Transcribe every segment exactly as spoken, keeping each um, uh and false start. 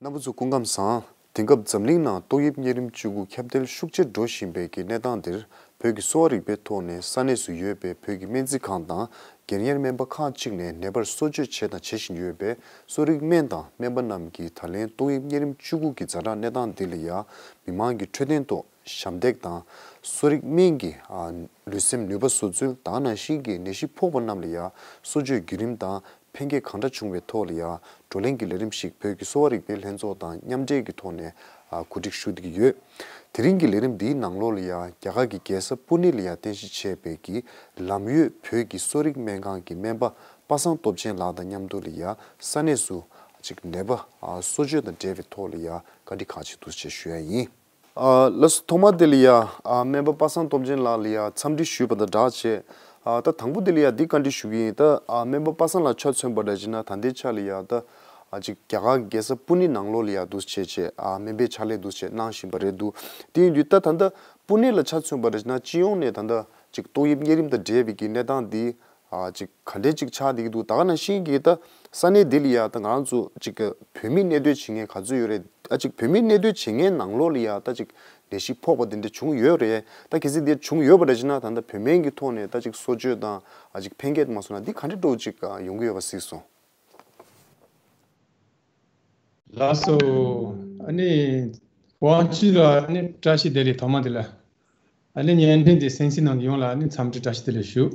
རྣམ་པ་ཚོ་སྐུ་ཁམས་བཟང་། དེང་སྐབས་འཛམ་གླིང་ནང་ཏོག་དབྱིབས་གཉན་རིམས་བཅུ་དགུ་ཁྱབ་གདལ་ཤུགས་ཆེར་འགྲོ་བཞིན་པའི་གི་གནས་སྟངས་འདིར། བོད་ཀྱི་གསོ་བ་རིག་པའི་ཐོག་ནས་ས་གནས་སུ་ཡོད་པའི་བོད་ཀྱི་སྨན་རྩིས་ཁང་དང་སྒེར་གཉེར་སྨན་པ་ཁག་ཅིག་ནས་ནད་པར་གསོ་བཅོས་བྱས་དང་བྱེད་བཞིན་ཡོད་པའི་གསོ་རིག་སྨན་དང་སྨན་པ་རྣམས་ཀྱིས་ད་ལན་ཏོག་དབྱིབས་གཉན་རིམས་བཅུ་དགུ་གི་ཛ་དྲག་གནས་སྟངས་འདི་ལ་ཡང་མི་མང་གི་འཕྲོད་བསྟེན་ཐོག་ཞབས་འདེགས་དང་གསོ་རིག་སྨན་གྱི་ཨ་ལུས་སེམས་ནུས་པ་གསོ་ཚུལ་དང་ནང་བཞིན་གྱི་ནད་གཞི་ཕོག་པ་རྣམས་ལ་ཡང་གསོ་བཅོས་བརྒྱུད་རིམ་དང་ཕན་སྐྱེད་གང་འདྲ་བྱུང་བའི་ཐོག་ལ་ཡང་བགྲོ་གླེང་གི་ལས་རིམ་ཞིག་བོད་ཀྱི་གསོ་བ་རིག་པའི་ལྷན་ཚོགས་དང་མཉམ་འབྲེལ་གྱི་ཐོག་ནས་ཨ་གོ་སྒྲིག་ཞུ་བསྡད་ཀྱི་ཡོད། དེ་རིང་གི་ལས་རིམ་འདིའི་ནང་ལོགས་ལ་ཡང་རྒྱ་གར་གྱི་རྒྱལ་ས་པུ་ནེ་ལ་ཡང་རྟེན་གཞི་བྱས་པའི་གི་ལམ་ཡོད་བོད་ཀྱི་གསོ་རིག་སྨན་ཁང་གི་སྨན་པ་པ་སངས་སྟོབས་ཆེན་ལགས་དང་མཉམ་དུ་ལ་ཡང་ས་གནས་སུ་ཅིག་ནད་པ་ཨ་གསོ་བཅོས་དང་འབྲེལ་བའི་ཐོག་ལ་ཡང་བཀའ་འདྲི་ཁག་ཅིག་འདུག་ཅེས་ཞུ་ཡ་ཡིན། ཨ་ལགས་སོ། ཐོག་མ་དེ་ལ་ཡ་ཨ་སྨན་པ་པ་སངས་སྟོབས་ཆེན་ལགས་ལ་ཡ་འཚམས་འདྲི་ཞུས་པ་དང་སྦྲགས་བྱས། ཨ་ད་དང་པོ་དེ་ལ་ཡ་འདི་བཀའ་འདྲི་ཞུ་གི་ཡིན། ད་ཨ་སྨན་པ་པ་སངས་ལགས་ཆ་མཚོན་པ་འདྲ་བྱས་ན་ད་ལྟའི་ཆ་ལ་ཡ་ད་ཨ་ཅིག་རྒྱ་གར་རྒྱལ་ས་པུ་ནེ་ནང་ལོགས་ལ་ཡ་འདུག་བྱས་བྱས་ཨ་སྨན་པའི་ཕྱག་ལས་འདུག་བྱས་གནང་བཞིན་པ་རེད་འདུག་དེ་ཡིན་དུས་ད་ད་ལྟ་པུ་ནེ་ལ་ཆ་མཚོན་པ་འདྲ་བྱས་ན་སྤྱི་ཡོངས་ནས་ད་ལྟ་ཅིག་ཏོག་དབྱིབས་གཉན་རིམས་དང་འབྲེལ་བའི་གི་གནས་སྟངས་འདི། ཨ་ཅིག་ག་འདྲས་ཅིག་ཆགས་བསྡད་ཀྱི་འདུག་ད་ག་ནང་བཞིན་གྱི་ད་ས་གནས་འདི་ལ་ཡ་ད་ང་རང་ཚོ་ཅིག་བོད་མི་གནས་སྡོད་བྱེད་མཁན་ག་ཚོད་ཡོད་རེད། ཨ་ཅིག་བོད་མི་གནས་སྡོད་བྱེད་མཁན་ནང་ལོགས་ལ་ཡ་ད་ཅིག་ནད་གཞི་ཕོག་པ་འདི་འདྲ་བྱུང་ཡོད་རེད། ད་གལ་སྲིད་འདི་བྱུང་ཡོད་པ་འདྲ་བྱས་ན་ད་ལྟ་བོད་སྨན་གྱི་ཐོག་ནས་ད་ཅིག་གསོ་བཅོས་དང་ཨ་ཅིག་ཕན་སྐྱེད་མ་སོང་ན་འདི་ག་འདྲས་འདྲ་བོ་ཅིག་ཡོང་གི་ཡོད་པ་གཟིགས་སོང་། ལགས་སོ། ཨ་ནི་དབང་ཕྱུག་ལ་ཨ་ནི་བཀྲ་ཤིས་བདེ་ལེགས། ཐོག་མ་དེ་ལ་ཨ་ནི་བརྙན་འཕྲིན་དེ་གསན་གཟིགས་གནང་མཁན་ཡོངས་ལ་ཨ་ནི་འཚམས་འདྲི་བཀྲ་ཤིས་བདེ་ལེགས་ཞུ།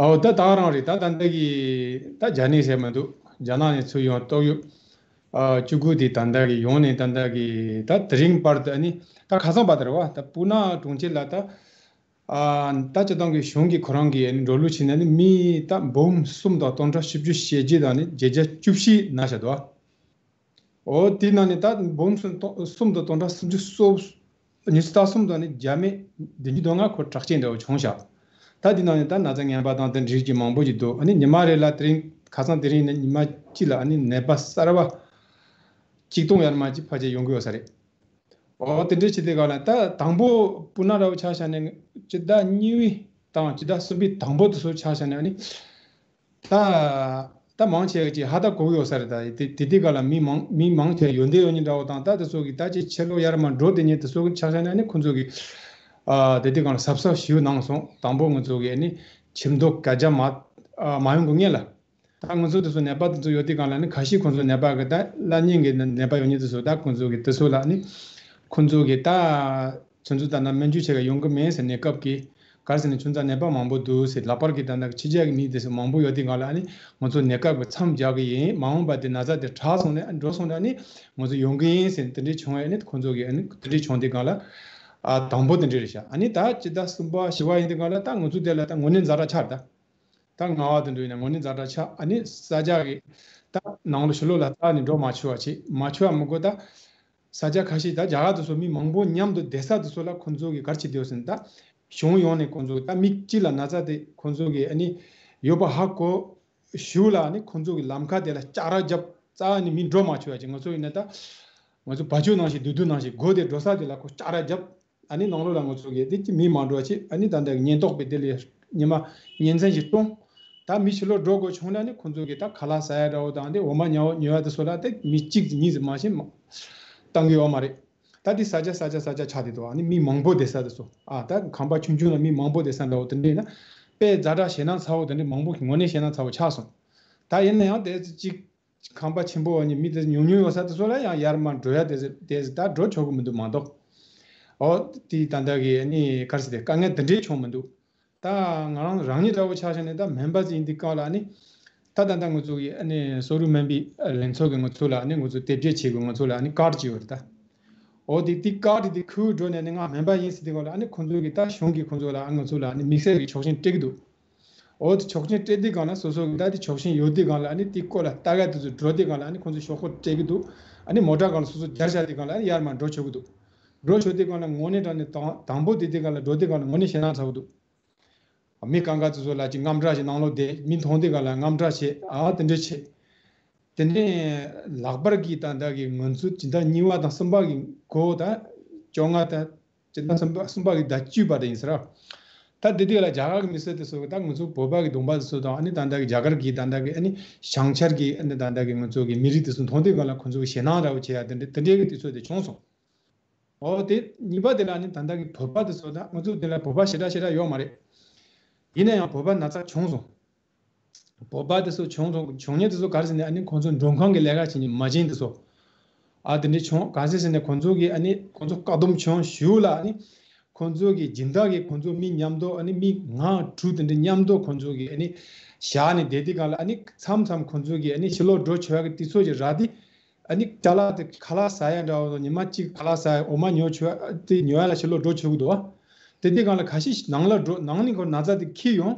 ཨའོ་ད་ད་རང་རེད། ད་ད་ལྟ་གི་ད་རྒྱ་ནག་ཟེར་མི་འདུག་རྒྱ་ནག་ནས་ཚུར་ཡོང་ཏོག་དབྱིབས་ཨ་བཅུ་དགུ་དེ་ད་ལྟ་གི་ཡོང་ནས་ད་ལྟ་གི་ད་དེ་རིང་བར་དུ་ཨ་ནི་ད་ཁ་སང་བར་དུ་རེད་བ། ད་སྤུ་ན་གྲོང་ཁྱེར་ལ་ད་ཨ་ད་སྤྱི་བཏང་གི་གཞུང་གི་ཁོ་རང་གི་ཨ་ནི་འགྲོ་ལུགས་བྱས་ན་ནི་མི་ད་འབུམ་གསུམ་དང་སྟོང་ཕྲག་བཞི་བཅུ་ཞེ་གཅིག་དང་ནི་བརྒྱད་བརྒྱ་བཅུ་བཞི་ན་བཞག་འདུག་ཨོ་དེའི་ནང་ནས་ད་འབུམ་གསུམ་དང་གསུམ་དང་སྟོང་ཕྲག་སུམ་ཅུ་སོ་ཉི་ཤུ་རྩ་གསུམ་དང་ནི་བརྒྱ་མེད་བདུན་ཅུ་དོན་ལྔ་ཁོ་དྲག་སྐྱེད་འདྲ་བོ་བྱུང་ཤག་ད་དེའི་ནང་ནས་ད་ན་ཚ་ངན་པ་དང་དེ་འདྲ་ཅིག་མང་པོ་ཅིག་འདུག་ཨ་ནི་ཉི་མ་རེ་ལ་དེ་རིང་ཁ་སང་དེ་རིང་ནས་ཉི་མ་གཅིག་ལ་ཨ་ནི་ནད་པ་གསར་བ་ཆིག་སྟོང་ཡར་མར་ཅིག་ཕལ་ཆེར་ཡོང་གི་ཡོད་ས་རེད། ཨོ་དེ་འདྲ་བྱེད་དུས་སྒང་ལ་ད་དང་པོ་སྤུ་ན་འདྲ་བོ་ཆ་བཞག་ནས་སྤྱི་ཟླ་གཉིས་པའི་དང་སྤྱི་ཟླ་གསུམ་པའི་དང་པོ་དེ་ཚོ་ཆ་བཞག་ནས་ཨ་ནི། ད་ད་མང་ཆེ་བ་ཅིག་ཧ་ད་གོ་གི་ཡོད་ས་རེད། ད་དེ་དེ་དུས་སྒང་ལ་མི་མང་མི་མང་ཆེ་ཡོན་ཏན་ཡོད་མཁན་འདྲ་བོ་དང་ད་དེ་ཚོ་གི་ད་ཅིག་ཕྱི་ལོགས་ཡར་མར་འགྲོ་བསྡད་མཁན་དེ་ཚོ་གི་ཆ་བཞག་ན་ནི་ཁོང་ཚོ་གི་ཨ་དེ་དུས་སྒང་ལ་གཟབ་གཟབ་ཞེ་པོ་གནང་སོང་། དང་པོ་ང་ཚོ་གི་ནི་ཁྱིམ་ཐོག་གན་རྒྱ་མ་ཨ་མ་ཡོང་གི་སྔོན་ལ་ད་ང་ཚོ་དེ་ཚོ་ནད་པ་དེ་ཚོ་ཡོད་དུས་སྒང་ལ་ནི་ཁ་ཤས་ཁོང་ཚོ་ནད་པ་གི་ད་སླ་སྙིང་གི་ནད་པ་ཡོད་མཁན་དེ་ཚོ་ད་ཁོང་ཚོ་གི་དེ་ཚོ་ལ་ནི་ཁོང་ཚོ་གི་ད་ཁྱོད་ཚོ་ད་ན་སྨན་བཅོས་བྱེད་ག་ཡོང་གི་མེད་ཟེར། གནས་སྐབས་ཀྱི་ག་རེ་ཟེར་ན་ཁྱོད་ཚོ་ནད་པ་མང་པོ་འདུག་ཟེར། ལྷག་པར་གྱི་ད་ནང་ཕྱི་རྒྱལ་གྱི་མི་དེ་ཚོ་མང་པོ་ཡོད་དུས་སྒང་ལ་ཨ་ནི་ང་ཚོ་ནད་སྐབས་ཀྱི་མཚམས་རྒྱག་གི་ཡིན། མ་འོངས་པ་དེ་ན་ཚ་དེ་དྲག་སོང་ནས་ཨ་འགྲོ་སོང་ནས་ཨ་ནི་ང་ཚོ་ཡོང་གི་ཡིན་ཟེར། དེ་འདྲའི་བྱུང་བས་ཨ་ནི་ཁོང་ཚོ་གིས་ཨ་ནི་དེ་འདྲའི་བྱུང་དུས་སྒང་ལ་ཨ་དང་པོ་དེ་འདྲ་རེད་ཤག་ཨ་ནི་ད་སྤྱི་ཟླ་གསུམ་པ་བཞི་པ་ཡིན་དུས་སྒང་ལ་ད་ང་ཚོ་དེ་ལ་ད་དངོས་གནས་ཛ་དྲག་ཆགས་རེད། ད་ད་རྔ་བ་དེ་འདྲ་ཡིན་ན་དངོས་གནས་ཛ་དྲག་ཆགས། ཨ་ནི་ས་ཆ་གི་ད་ནང་ལོགས་ཕྱི་ལོགས་ལ་ད་ཨ་ནི་འགྲོ་མ་ཆོག་པ་བྱས། མ་ཆོག་པ་མི་དགོས་ད། ས་ཆ་ཁ་ཤས་ད་རྒྱ་གར་དེ་ཚོ་མི་མང་པོ་མཉམ་དུ་བསྡད་ས་དེ་ཚོ་ལ་ཁོང་ཚོ་གིས་ག་རེ་བྱེད་དེ་ཡོད་ཟེར་ན། ད་གཞུང་ཡོངས་ནས་ཁོང་ཚོ་ད་མི་གཅིག་ལ་ན་ཚ་དེ་ཁོང་ཚོ་གིས་ཨ་ནི་ཡོད་པ་ཧ་གོ་ཞུ་ལ་ཨ་ནི་ཁོང་ཚོ་གིས་ལམ་ཁ་དེ་ལ་ལྕགས་ར་བརྒྱབ། རྩ་བ་ནས་མི་འགྲོ་མ་ཆོག་ཡ་ཅིག་ང་ཚོ་ཡིན་ན་ད་ང་ཚོ་བ་ཕྱུགས་ནང་བཞིན་བདུད་འདུལ་ནང་བཞིན་སྒོ་དེ་འགྲོ་ས་དེ་ལ་ཁོ་ལྕགས་ར་བརྒྱབ། ཨ་ནི་ནང་ལོགས་ལ་ང་ཚོ་གིས་དེ་གི་མི་མ་འགྲོ་བ་བྱས། ཨ་ནི་ད་ལྟ་ཉེན་རྟོག་པས་དེ་ལ་ཉི་མ་ཉིན་མཚན་ཞིག་གཏོང་། ད་མི་ཕྱི་ལོགས་འགྲོ་དགོས་བྱུང་ན་ནི་ཁོང་ཚོ་གིས་ད་ཁ་ལག་ཟ་ཡ་འདྲ་བོ་དང་དེ་འོ་མ་ཉོ་ཉོ་ཡ་དེ་ཚོ་ལ་དེ་མི་གཅིག་གཉིས་ཙམ་མ་གཏོགས་མ་བཏང་གི་ཡོད་མ་རེད། ད་དེ་ས་ཆ་ས་ཆ་ས་ཆ་ཆགས་བསྡད་འདུག་ཨ་ནི་མི་མང་པོ་བསྡད་ས་དེ་ཚོ། ཨ་ད་ཁང་པ་ཆུང་ཆུང་ལ་མི་མང་པོ་བསྡད་ས་འདྲ་བོ་དེ་འདྲ་ཡིན་ན་དཔེ་ཛ་དྲག་ཞེད་སྣང་ཚ་བོ་དེ་འདྲ་མང་པོ་དངོས་གནས་ཞེད་སྣང་ཚ་བོ་ཆགས་སོང་། ད་ཡིན་ན་ཡང་དེ་ཚོ་གཅིག་ཁང་པ་ཆེན་པོ་བ་ནི་མི་དེ་ཉུང་ཉུང་ཡོད་ས་དེ་ཚོ་ལ་ཡང་ཡར་མར་འགྲོ་ཡ་དེ་དེ་ད་འགྲོ་ཆོག་གི་མི་འདུག་མ་གཏོགས། ཨོ་དེ་ད་ལྟ་གི་ནི་ག་རེ་ཟེར་དེ་དཀའ་ངལ་དེ་འདྲའི་བྱུང་མི་འདུག་ད་ང་རང་རང་ཉིད་འདྲ་བོ་ཆ་བཞག་ནས་ད་སྨན་པ་ཅིག་ཡིན་དུས་སྐབས་ལ་ནི་ད་ད་ལྟ་ང་ཚོ་གི་ནི་གསོ་རིག་སྨན་པའི་ལྷན་ཚོགས་ཀྱི་ང་ཚོ་ལ་ནི་ང་ཚོ་དེབ་སྐྱེལ་བྱེད་དགོས་ང་ཚོ་ལ་ནི་ཀར་ཅིག་ཡོད་རེད་ད། ཨོ་དེ་དེ་ཀར་དེ་དེ་ཁུར་འགྲོ་ནས་ནི་ང་སྨན་པ་ཡིན་ཟེར་དུས་སྐབས་ལ་ནི་ཁོང་ཚོ་གི་ད་གཞུང་གི་ཁོང་ཚོ་ལ་ང་ཚོ་ལ་ནི་དམིགས་བསལ་གྱི་ཆོག་མཆན་སྤྲད་ཀྱི་འདུག་ཨོ་དེ་ཆོག་མཆན་སྤྲད་དུས་སྒང་ལ་སོ་སོ་གི་ད་དེ་ཆོག་མཆན་ཡོད་དུས་སྒང་ལ་ཨ་ནི་དེ་སྐོར་ལ་ལྟ་ག་དེ་ཚོ་འགྲོ་དུས་སྒང་ལ་ཨ་ནི་ཁོང་ཚོ་ཤོག་ཁག་སྤྲད་ཀྱི་འདུག་ཨ་ནི་མོ་ཊ་སྒང་ལ་སོ་སོ་རྒྱབ་བཞག་དུས་སྒང་ལ་ཨ་ནི་ཡར་མར་འགྲོ་ཆོག་གི་འདུག་འགྲོ་ཆོག་དུས་སྒང་ལ་དངོས་གནས་དྲང་གནས་དང་དང་པོ་དེ་དུས་སྒང་ལ་འགྲོ་དུས་སྒང་ལ་དངོས་གནས་ཞེད་སྣང་ཚ་བོ་འདུག་མི་གང་ག་དེ་ཚོ་ལ་ཅིག་དངངས་སྐྲག་ཞིག་ནང་ལོགས་བསྡད། མི་མཐོང་དུས་སྒང་ལ་དངངས་སྐྲག་བྱེད། ཨ་དེ་འདྲ་བྱེད། དེ་ནས་ལྷག་པར་གྱི་ད་ལྟ་གི་ང་ཚོ་སྤྱི་ཟླ་གཉིས་པ་དང་གསུམ་པ་གི་འགོ་ད་བཅོ་ལྔ་ད་སྤྱི་ཟླ་གསུམ་པ་གསུམ་པ་གི་ཟླ་བཅུ་པ་དེ་ཡིན་ས་རེད། ད་དེ་དུས་ལ་རྒྱ་གར་གྱི་མི་སེར་དེ་ཚོ་གི་ད་ང་ཚོ་བོད་པ་གི་གདོང་པ་དེ་ཚོ་དང་ཨ་ནི་ད་ལྟ་གི་རྒྱ་གར་གྱི་ད་ལྟ་གི་ཨ་ནི་བྱང་ཤར་གྱི་ཨ་ནི་ད་ལྟ་གི་ང་ཚོ་གི་མི་རིགས་དེ་ཚོ་མཐོང་དུས་སྒང་ལ་ཁོ་ཚོ་གི་ཞེད་སྣང་འདྲ་བོ་བྱེད་ཡ་དེ་འདྲ་དེ་འདྲའི་གི་དུས་ཚོད་དེ་བྱུང་སོང་། འོ་དེ་གཉིས་པ་དེ་ལ་ཨ་ནི་ད་ལྟ་གི་བོད་པ་དེ་ཚོ་ད་ང་ཚོ་དེ་ལ་བོད་པ་ཞེ་དྲག་ཞེ་དྲག་ཡོད་མ་རེད། ཡིན་ན་ཡང་བོད་པ་ན་ཚ་བྱུང་སོང་། བོད་པ་དེ་ཚོ་བྱུང་སོང་། བྱུང་མཁན་དེ་ཚོ་ག་རེ་ཟེར་ན་ཨ་ནི་ཁོང་ཚོ་མགྲོན་ཁང་གི་ལས་ཀ་བྱེད་མཁན་མ་བྱན་དེ་ཚོ། ཨ་དེ་འདྲའི་བྱུང་། ག་རེ་ཟེར་ན་ཁོང་ཚོ་གི་ཨ་ནི་ཁོང་ཚོ་བཀག་སྡོམ་བྱུང་ཞུ་ལ་ཨ་ནི་ཁོང་ཚོ་གི་སྦྱིན་བདག་གིས་ཁོང་ཚོ་མི་མཉམ་དུ་ཨ་ནི་མི་ལྔ་དྲུག་དེ་འདྲ་མཉམ་དུ་ཁོང་ཚོ་གི་ཨ་ནི་བཞག་ནས་བསྡད་དུས་སྒང་ལ་ཨ་ནི་མཚམས་མཚམས་ཁོང་ཚོ་གི་ཨ་ནི་ཕྱི་ལོགས་འགྲོ་ཆོག་ཡ་གི་དུས་ཚོད་ཅིག་རག་དུས། ཨ་ནི་ཅ་ལག་དེ་ཁ་ལག་ཟ་ཡ་འདྲ་བོ་དང་ཉི་མ་གཅིག་ཁ་ལག་ཟ་ཡ་འོ་མ་ཉོ་ཆོག་ཡ་དེ་ཉོ་ཡ་ལ་ཕྱི་ལོགས་འགྲོ་ཆོག་གི་འདུག་བ། དེ་དུས་སྒང་ལ་ཁ་ཤས་ནང་ལ་འགྲོ་ནང་ནས་ཁོ་ན་ཚ་དེ་འཁྱེར་ཡོང་།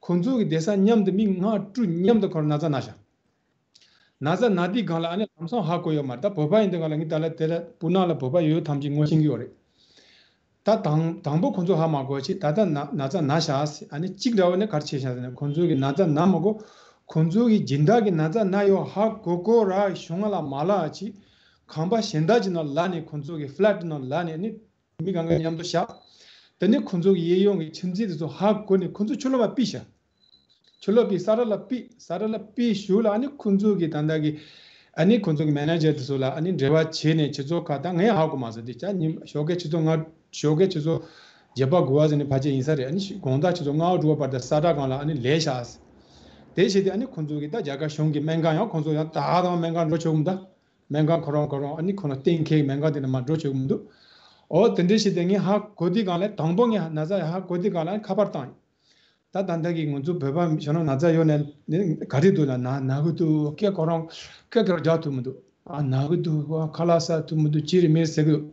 ཁོང་ཚོ་གི་བསྡད་ས་མཉམ་དུ་མི་ལྔ་དྲུག་མཉམ་དུ་ཁོར་ན་ཚ་ན་ཤག་ན་ཚ་ན་དུས་སྒང་ལ་ཨ་ནི་ལམ་སང་ཧ་གོ་ཡོད་མ་རེད། ད་བོད་པ་ཡིན་དུས་སྒང་ལ་ངས་ད་ལ་དེ་ལ་སྤུ་ན་ལ་བོད་པ་ཡོད་ཐམས་ཅད་ངོ་ཤེས་ཀྱི་ཡོད་རེད། ད་དང་དང་པོ་ཁོང་ཚོ་ཧ་མ་གོ་ཅིག་ད་ལྟ་ན་ན་ཚ་ན་ཤག་ཟེར། ཨ་ནི་གཅིག་འདྲ་བོ་ནི་ག་རེ་བྱས་ཤག་ཟེར་ན་ཁོང་ཚོ་གི་ན་ཚ་ན་མ་གོ། ཁོང་ཚོ་གི་སྦྱིན་བདག་གི་ན་ཚ་ན་ཡོད་ཧ་གོ་གོ་ར་གཞུང་ལ་མ་ལ་ཅིག་ཁང་པ་གཞན་དག་ཅིག་ནང་ལ་ནས་ཁོང་ཚོ་གི་ཕ་ལེ་ཊི་ནང་ལ་ནས་ཨ་ནི་མི་གང་ག་མཉམ་དུ་བཞག་དེ་ནས་ཁོང་ཚོ་གི་གཡས་གཡོན་གྱི་ཁྱིམ་མཚེས་དེ་ཚོ་ཧ་གོ་ནས་ཁོང་ཚོ་ཕྱི་ལོགས་ལ་ཕུད་ཤག་ཕྱི་ལོགས་ཕུད། ས་ར་ལ་ཕུད། ས་ར་ལ་ཕུད་ཞུ་ལ་ཨ་ནི་ཁོང་ཚོ་གི་ད་ལྟ་གི་ཨ་ནི་ཁོང་ཚོ་གི་མེ་ནེ་ཇར་དེ་ཚོ་ལ་ཨ་ནི་འབྲེལ་བ་བྱས་ནས་ཆུ་ཚོད་ཁ་ད་ངས་ཧ་གོ་མ་སོང་དེ་ཅག་ཉིན་ཞོགས་ཀའི་ཆུ་ཚོད་ལྔ་ཞོགས་ཀའི་ཆུ་ཚོད་བརྒྱད་པ་དགུ་པ་ཟེར་ནས་ཕལ་ཆེར་ཡིན་ས་རེད། ཨ་ནི་དགོང་དག་ཆུ་ཚོད་ལྔ་པ་དྲུག་པ་བར་དུ་ས་ཁྲ་སྒང་ལ་ཨ་ནི་ལས་བཞག་དེ་བྱས་ཏེ་ཨ་ནི་ཁོང་ཚོ་གི་ད་རྒྱ་གར་གཞུང་གི་སྨན་ཁང་ཡང་ཁོང་ཚོ་ཡང་ད་ཧ་དང་སྨན་ཁང་འགྲོ་ཆོག་གི་མི་འདུག་སྨན་ཁང་ཁོ་རང་ཁོ་རང་ཨ་ནི་ཁོ་རང་གཏན་འཁེལ་སྨན་ཁང་དེ་ནས་མར་འགྲོ་ཆོག་གི་མི་འདུག་འོ་དེ་འདྲ་བྱས་ཏེ་ངས་ཧ་གོ་དུས་སྒང་ལ་དང་པོ་ངས་ན་ཚ་ཧ་གོ་དུས་སྒང་ལ་ཁ་པར་བཏང་ཡིན། ད་ད་ལྟ་གི་ང་ཚོ་བོད་པ་གཞོན་ནུ་ན་ཚ་ཡོད་ནས་ནི་ག་རེ་འདུག་ན་ན་ན་གི་འདུག་སྐད་ཁོ་རང་སྐད་ཁོ་རང་རྒྱག་ཐུབ་མི་འདུག་ཨ་ན་གི་འདུག་ཁ་ལག་ཟ་ཐུབ་མི་འདུག་ཅི་རེད་མེད་ཟེར་གི་འདུག་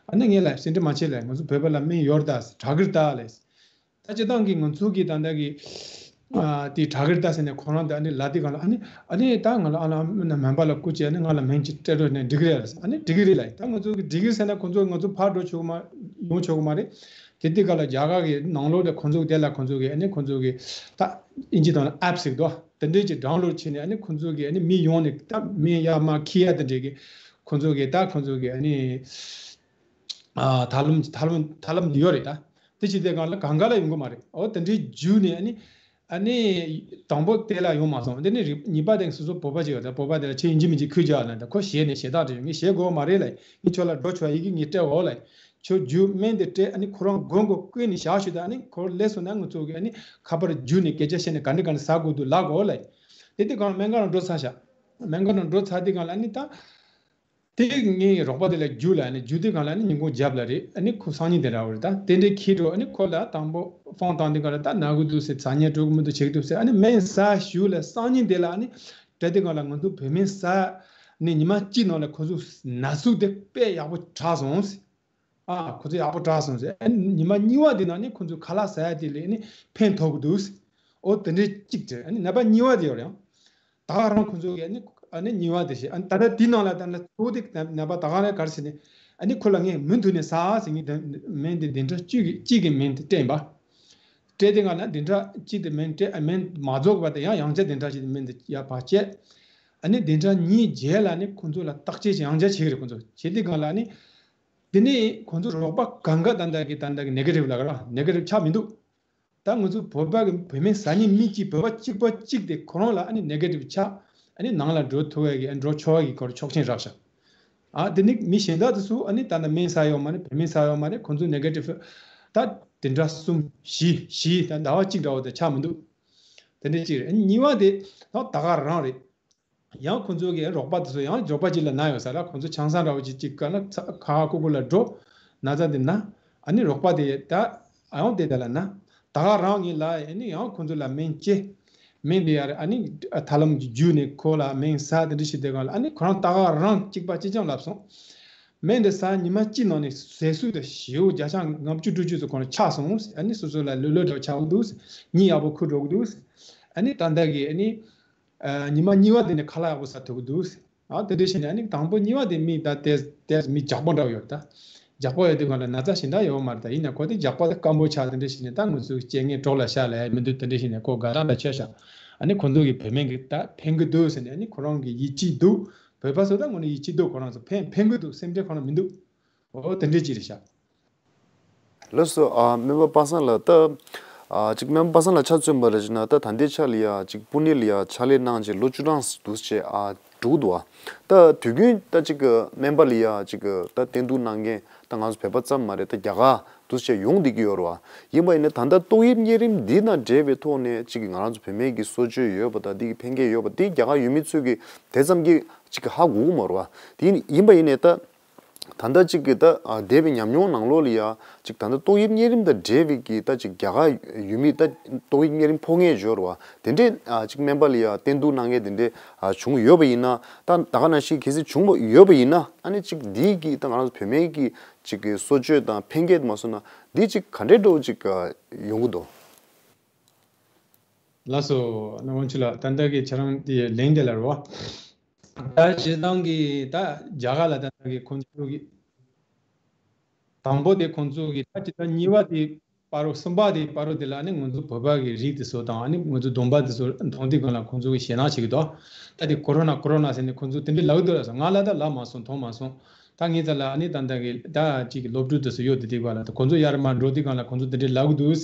ཨ་ནི་ངས་ལབ་ཟིན་བྲིས་མ་བྱེད་ལབ། ང་ཚོ་བོད་པ་ལ་སྨན་ཡོད་རེད་ད་དྲག་གི་རེད་ད་ལབ། ད་སྤྱིར་བཏང་གི་ང་ཚོ་གི་ད་ལྟ་གི་ཨ་དེ་དྲག་གི་རེད་ད་ཟེར་ནས་ཁོ་རང་དེ་ཨ་ནི་ལབ་དུས་སྒང་ལ་ཨ་ནི་ཨ་ནི་ད་ང་ལ་ཨ་ལ་སྨན་པ་ལ་སྐུ་མཁྱེན་ཨ་ནི་ང་ལ་སྨན་ཅིག་སྤྲད་རོགས་ནས་འགྲིག་གི་རེད་ལབ། ཨ་ནི་འགྲིག་གི་རེད་ལབ། ད་ང་ཚོ་གི་འགྲིག་གི་རེད་ཟེར་ན་ཁོ་ཚོ་ང་ཚོ་ཕར་འགྲོ་ཆོག་གི་མ་ཡོང་ཆོག་གི་མ་རེད། དེ་དུས་སྒང་ལ་རྒྱ་གར་གི་ནང་ལོགས་དེ་ཁོ་ཚོ་གི་དེ་ལ་ཁོ་ཚོ་གི་ཨ་ནི་ཁོ་ཚོ་གི་ད་ཨིན་ཇི་དང་ཨེབ་ཟེར་གི་འདུག་དེ་འདྲས་ཅིག་ཌའུན་ལོཌ་བྱས་ནས་ཨ་ནི་ཁོ་ཚོ་གི་ཨ་ནི་མི་ཡོང་ནས་ད་སྨན་ཡར་མར་འཁྱེར་ཡ་དེ་འདྲས་གི་ཁོ་ཚོ་གི་ད་ཁོ་ཚོ་གི་ཨ་ནི་ཨ་ཐབས་ལམ་ཐབས་ལམ་ཐབས་ལམ་ཡོད་རེད་ད། དེ་བྱེད་དུས་སྒང་ལ་གང་ག་ལ་ཡོང་གི་མ་རེད། འོ་དེ་འདྲའི་བརྒྱུད་ནས་ཨ་ནི་ཨ་ནི་དང་པོ་དེ་ལ་ཡོང་མ་སོང་། དེ་ནས་རིག་གཉིས་པ་དེ་སོ་སོ་བོད་པ་ཅིག་ཡོད་ད། བོད་པ་དེ་ལ་ཁྱེད་ཡིན་གཅིག་མིན་གཅིག་ཁུར་རྒྱག་ལབ་ད་ཁོ་ཞེད་ནས་ཞེད་ཐག་ཆོད། ངས་ཞེད་དགོས་མ་རེད་ལབ། ངས་ཁྱོད་ལ་འགྲོ་ཆོག་ཡི་གེ་ངས་སྤྲད་འོ་ལབ། ཁྱོད་རྒྱུ་སྨན་དེ་སྤྲད་ཨ་ནི་ཁོ་རང་མགོ་མགོ་བསྐོན་ནས་བཞག་ཤོག་ད་ཨ་ནི་ཁོ་ལས་སོང་ན་ང་ཚོ་གི་ཨ་ནི་ཁ་པར་བརྒྱུད་ནས་སྐད་ཆ་བཤད་ནས་ག་འདྲ་ག་འདྲ་ཟ་དགོས་འདུག་ལབ་དགོས་ལབ། དེ་དུས་སྒང་ལ་སྨན་ཁང་ནང་འགྲོ་ཚར་ཤག་སྨན་ཁང་ནང་འགྲོ་ཚར་དུས་སྒང་ལ་ཨ་ནི་ད། དེ་ངའི་རོགས་པ་དེ་ལ་རྒྱུགས་ལ་ཨ་ནི་རྒྱུགས་དུས་སྒང་ལ་ཨ་ནི་ཉིན་གུང་རྒྱབ་ལ་རེད། ཨ་ནི་ཁོ་སང་ཉིན་དེ་འདྲ་བོ་རེད་ད། དེ་འདྲའི་ཁྱེར་འགྲོ་ཨ་ནི་ཁོ་ལ་དང་པོ་ཕོན་བཏང་དུས་སྒང་ལ་ད་ན་གི་འདུག་ཟེར། ཟ་སྙིང་འདོད་གི་མི་འདུག་བྱེད་ཀྱི་འདུག་ཟེར། ཨ་ནི་སྨན་ཟ་ཞུ་ལ་སང་ཉིན་དེ་ལ་ཨ་ནི་དྲན་དུས་སྒང་ལ་ང་ཚོ་བོད་སྨན་ཟ་ནས་ཉི་མ་གཅིག་ནང་ལ་ཁོ་ཚོ་ན་ཟུག་དེ་དཔེ་ཡག་པོ་དྲག་སོང་ཟེར། ཨ་ཁོ་ཚོ་ཡག་པོ་དྲག་སོང་ཟེར། ཨ་ནི་ཉི་མ་གཉིས་པ་དེ་ནང་ནས་ཁོ་ཚོ་ཁ་ལག་ཟ་ཡ་དེ་ལས་ནི་ཕན་ཐོགས་ཀྱི་འདུག་ཟེར། ཨོ་དེ་འདྲའི་གཅིག་དེ་ཨ་ནི་ནད་པ་གཉིས་པ་དེ་ཡོད་རེད། ཡང་ད་ག་རང་ཁོ་ཚོ་གི་ཨ་ནི་ཨ་ནི་གཉིས་པ་དེ་བྱས། ཨ་ནི་ད་ལྟ་དེའི་ནང་ལ་ད་ལྟ་གཙོ་བོ་དེ་ནད་པ་ད་ག་རང་ག་རེ་ཟེར་ནས་ཨ་ནི་ཁོ་ལ་ངས་མུ་མཐུད་ནས་ཟ་ཟེར། ངས་དེ་སྨན་དེ་བདུན་ཕྲག་གཅིག་གི་གཅིག་གི་སྨན་དེ་སྤྲད་པ། སྤྲད་དེ་སྒང་ལ་བདུན་ཕྲག་གཅིག་དེ་སྨན་སྤྲད། ཨ་སྨན་མ་རྫོགས་པ་དེ་ཡང་ཡང་བསྐྱར་བདུན་ཕྲག་གཅིག་དེ་སྨན་དེ་ཡར་ཕར་བཅད། ཨ་ནི་བདུན་ཕྲག་གཉིས་རྗེས་ལ་ནི་ཁོ་ཚོ་ལ་བརྟག་དཔྱད་ཡང་བསྐྱར་བྱེད་ཀྱི་རེད། ཁོ་ཚོ་བྱེད་དུས་སྒང་ལ་ནི། དེ་ནས་ཁོང་ཚོ་རོགས་པ་གང་ག་ད་ལྟ་གི་ད་ལྟ་གི་ནེ་གེ་ཊིབ་ལབ་ཀྱི་རེད། ནེ་གེ་ཊིབ་ཆགས་མི་འདུག་ད་ང་ཚོ་བོད་པ་གི་བོད་སྨན་ཟ་མཁན་མི་གཅིག་བོད་པ་གཅིག་པ་གཅིག་དེ་ཁོ་རང་ལ་ཨ་ནི་ནེ་གེ་ཊིབ་ཆགས། ཨ་ནི་ནང་ལ་འགྲོ་ཐུབ་པའི་གི་འགྲོ་ཆོག་པའི་གི་སྐོར་ཆོག་མཆན་རག་ཤག་ཨ་དེ་ནི་མི་གཞན་དག་དེ་ཚོ་ཨ་ནི་ད་ལྟ་སྨན་ཟ་ཡོད་མ་རེད། བོད་སྨན་ཟ་ཡོད་མ་རེད། ཁོང་ཚོ་ནེ་གེ་ཊིབ་ད་བདུན་ཕྲག་གསུམ་བཞི་བཞི་ད་ཟླ་བ་གཅིག་འདྲ་བོ་དེ་ཆགས་མི་འདུག་དེ་འདྲ་གཅིག་རེད། ཨ་ནི་གཉིས་པ་དེ་ད་ད་ག་རང་རེད། ཡང་ཁོང་ཚོ་གི་རོགས་པ་དེ་ཚོ་ཡང་རོགས་པ་གཅིག་ལ་ན་ཡོད་ས་ལ་ཁོང་ཚོ་ཆང་ས་འདྲ་བོ་ཅིག་གཅིག་ག་ན་ཚ་ཁ་ཁ་ཁུ་ཁུ་ལ་འགྲོ། ན་ཚ་དེ་ན། ཨ་ནི་རོགས་པ་དེ་ད་ཨ་ཡང་དེ་དེ་ལ་ན། ད་ག་རང་ངེད་ལ་ཨ་ནི་ཡང་ཁོང་ཚོ་ལ་སྨན་བཅོས། སྨན་དེ་ཡར་ཨ་ནི་ཐབས་ལམ་གྱི་བརྒྱུད་ནས་ཁོ་ལ་སྨན་ཟ་དེ་འདྲ་ཞིག་དེ་གང་ལ་ཨ་ནི་ཁོ་རང་ད་ག་རང་གཅིག་པ་གཅིག་རྐྱང་ལབ་སོང་། སྨན་དེ་ཟ་ཉི་མ་གཅིག་ནང་ནས་ཟས་གཟུགས་དེ་ཞེ་པོ་བརྒྱ་ཆ་ལྔ་བཅུ་དྲུག་ཅུ་ཙམ་ཁོ་རང་ཆག་སོང་ཟེར། ཨ་ནི་སོ་སོ་ལ་ལྷོད་ལྷོད་འདྲ་བོ་ཆགས་ཀྱི་འདུག་ཟེར། གཉིད་ཡག་པོ་ཁུག་འགྲོ་གི་འདུག་ཟེར། ཨ་ནི་ད་ལྟ་གི་ཨ་ནི། ཨ་ཉི་མ་གཉིས་པ་དེ་ནས་ཁ་ལག་ཡག་པོ་ཟ་ཐུབ་ཀྱི་འདུག་ཟེར། ཨ་དེ་འདྲ་བྱས་ནས་ཨ་ནི་དང་པོ་གཉིས་པ་དེ་མི་ད་དེ་དེ་མི་རྒྱགས་པོ་འདྲ་བོ་ཡོད་རེད་ད། རྒྱགས་པོ་ཡོད་དུས་སྒང་ལ་ན་ཚ་གཞན་དག་ཡོད་མ་རེད་ད། ཡིན་ན་ཁོ་དེ་རྒྱགས་པོ་དེ་སྐམ་པོ་ཆགས་དེ་འདྲ་བྱས་ནས་ད་ང་ཚོའི་སྤྱོད་ངན་གྲོགས་ལ་ཤ་ལ་ཡ་མི་འདུག་དེ་འདྲ་བྱས་ནས་ཁོ་དགའ་ཐག་ལ་ཆོད་ཤག་ཨ་ནི་ཁོ་ཚོ་གི་བོད་སྨན་གི་ད་ཕན་གི་འདུག་ཟེར་ནས་ཨ་ནི་ཁོ་རང་གི་ཡིད་ཆེས་འདུག་བོད་པ་ཚོ་ད་དངོས་གནས་ཡིད་ཆེས་འདུག་ཁོ་རང་ཚོ་ཕན་ཕན་གི་འདུག་སེམས་ཁྲལ་ཁོ་རང་མི་འདུག་འོ་དེ་འདྲ་ཅིག་རེད་ཤག་ལགས་སོ། ཨ་སྨན་པ་པ་སངས་ལགས། ད་ ཨ་ཅིག་སྨན་པ་པ་སངས་ལགས་ཆ་མཚོན་པ་རེད་ཅེ་ན། ད་ད་ལྟའི་ཆ་ལ་ཡ་ཅིག་པུ་ནེ་ལ་ཡ་ཕྱག་ལས་གནང་བྱས་ལོ་བཅུ་གྲངས་འདུག་ཅེ་ཨ་འགྲོ་གི་འདུག་བ། ད་དུས་རྒྱུན་ད་ཅིག་སྨན་པ་ལ་ཡ་ཅིག་ད་བསྟེན་གཏུག་གནང་མཁན་ད་ང་ཚོ་བོད་པ་ཙམ་མ་རེད། ད་རྒྱ་གར་འདུག་ཅེ་ཡོང་བསྡད་ཀྱི་ཡོད་རེད་བ། ཡིན་པ་ཡིན་ན་ད་ལྟ་ཏོག་དབྱིབས་གཉན་རིམས་འདི་དང་འབྲེལ་བའི་ཐོག་ནས་ཅིག་ང་རང་ཚོ་བོད་སྨན་གྱི་གསོ་བཅོས་ཡོད་པ་དང་འདི་གི་ཕན་སྐྱེད་ཡོད་པ་འདི་རྒྱ་གར་ཡུལ་མི་ཚོས་ཀྱི་དེ་ཙམ་གྱིས་ཅིག་ཧ་གོ་གི་མ་རེད་བ། དེ་ཡིན་ཡིན་པ་ཡིན་ནའི་ད། ད་ལྟ་ཅིག་གི་ད་ཨ་འདས་པའི་ཉམས་མྱོང་ནང་ལོགས་ལ་ཡ་ཅིག་ད་ལྟ་ཏོག་དབྱིབས་གཉན་རིམས་དང་འབྲེལ་བའི་གི་ད་ཅིག་རྒྱ་གར་ཡུལ་མི་ད་ཏོག་དབྱིབས་གཉན་རིམས་ཕོག་མཁན་ཡོད་རེད་བ། དེ་འདྲས་ཨ་ཅིག་སྨན་པ་ལ་ཡ་བསྟེན་གཏུག་གནང་མཁན་དེ་འདྲས་ཨ་བྱུང་ཡོད་པ་ཡིན་ན། ད་ད་ག་ནང་བཞིན་གལ་སྲིད་བྱུང་ཡོད་པ་ཡིན་ན། ཨ་ནི་ཅིག་འདིའི་གི་ད་ང་རང་ཚོ་བོད་སྨན་གི་ཅིག་གི་གསོ་བཅོས་དང་ཕན་སྐྱེད་མ་སོང་ན་འདི་ཅིག་ག་འདྲས་འདྲ་བོ་ཅིག་ཨ་ཡོང་གི་འདུག་ལགས་སོ། ཨ་ནི་དབང་ཕྱུག་ལགས། ད་ལྟ་གི་ཁྱེད་རང་དེ་ལན་དེ་ལ་རེད་བ། ད་སྤྱིར་བཏང་གི་ད་རྒྱ་གར་ལ་ད་ལྟ་གི་ཁོང་ཚོ་གི་དང་པོ་དེ་ཁོང་ཚོ་གི་ད་ཅི་ད་གཉིས་པ་དེ་བར་དུ་གསུམ་པ་དེ་བར་དུ་དེ་ལ་ཨ་ནི་ང་ཚོ་བོད་པ་གི་རིགས་དེ་ཚོ་དང་ཨ་ནི་ང་ཚོ་གདོང་པ་དེ་ཚོ་མཐོང་དུས་སྒང་ལ་ཁོང་ཚོ་གི་ཞེད་སྣང་བྱེད་ཀྱི་འདུག་ད་དེ་ཀོ་རོ་ན་ཀོ་རོ་ན་ཟེར་ནས་ཁོང་ཚོ་དེ་འདྲའི་ལབ་ཀྱི་འདུག་ལགས་སོ། ང་ལ་ད་ལབ་མ་སོང་། མཐོང་མ་སོང་། ད་ངས་ད་ལ་ཨ་ནི་ད་ལྟ་གི་ད་ཅིག་གི་སློབ་ཕྲུག་དེ་ཚོ་ཡོད་དེ་དེ་བ་ལ་ད་ཁོང་ཚོ་ཡར་མར་འགྲོ་དུས་སྒང་ལ་ཁོང་ཚོ་དེ་འདྲའི་ལབ་ཀྱི་འདུག་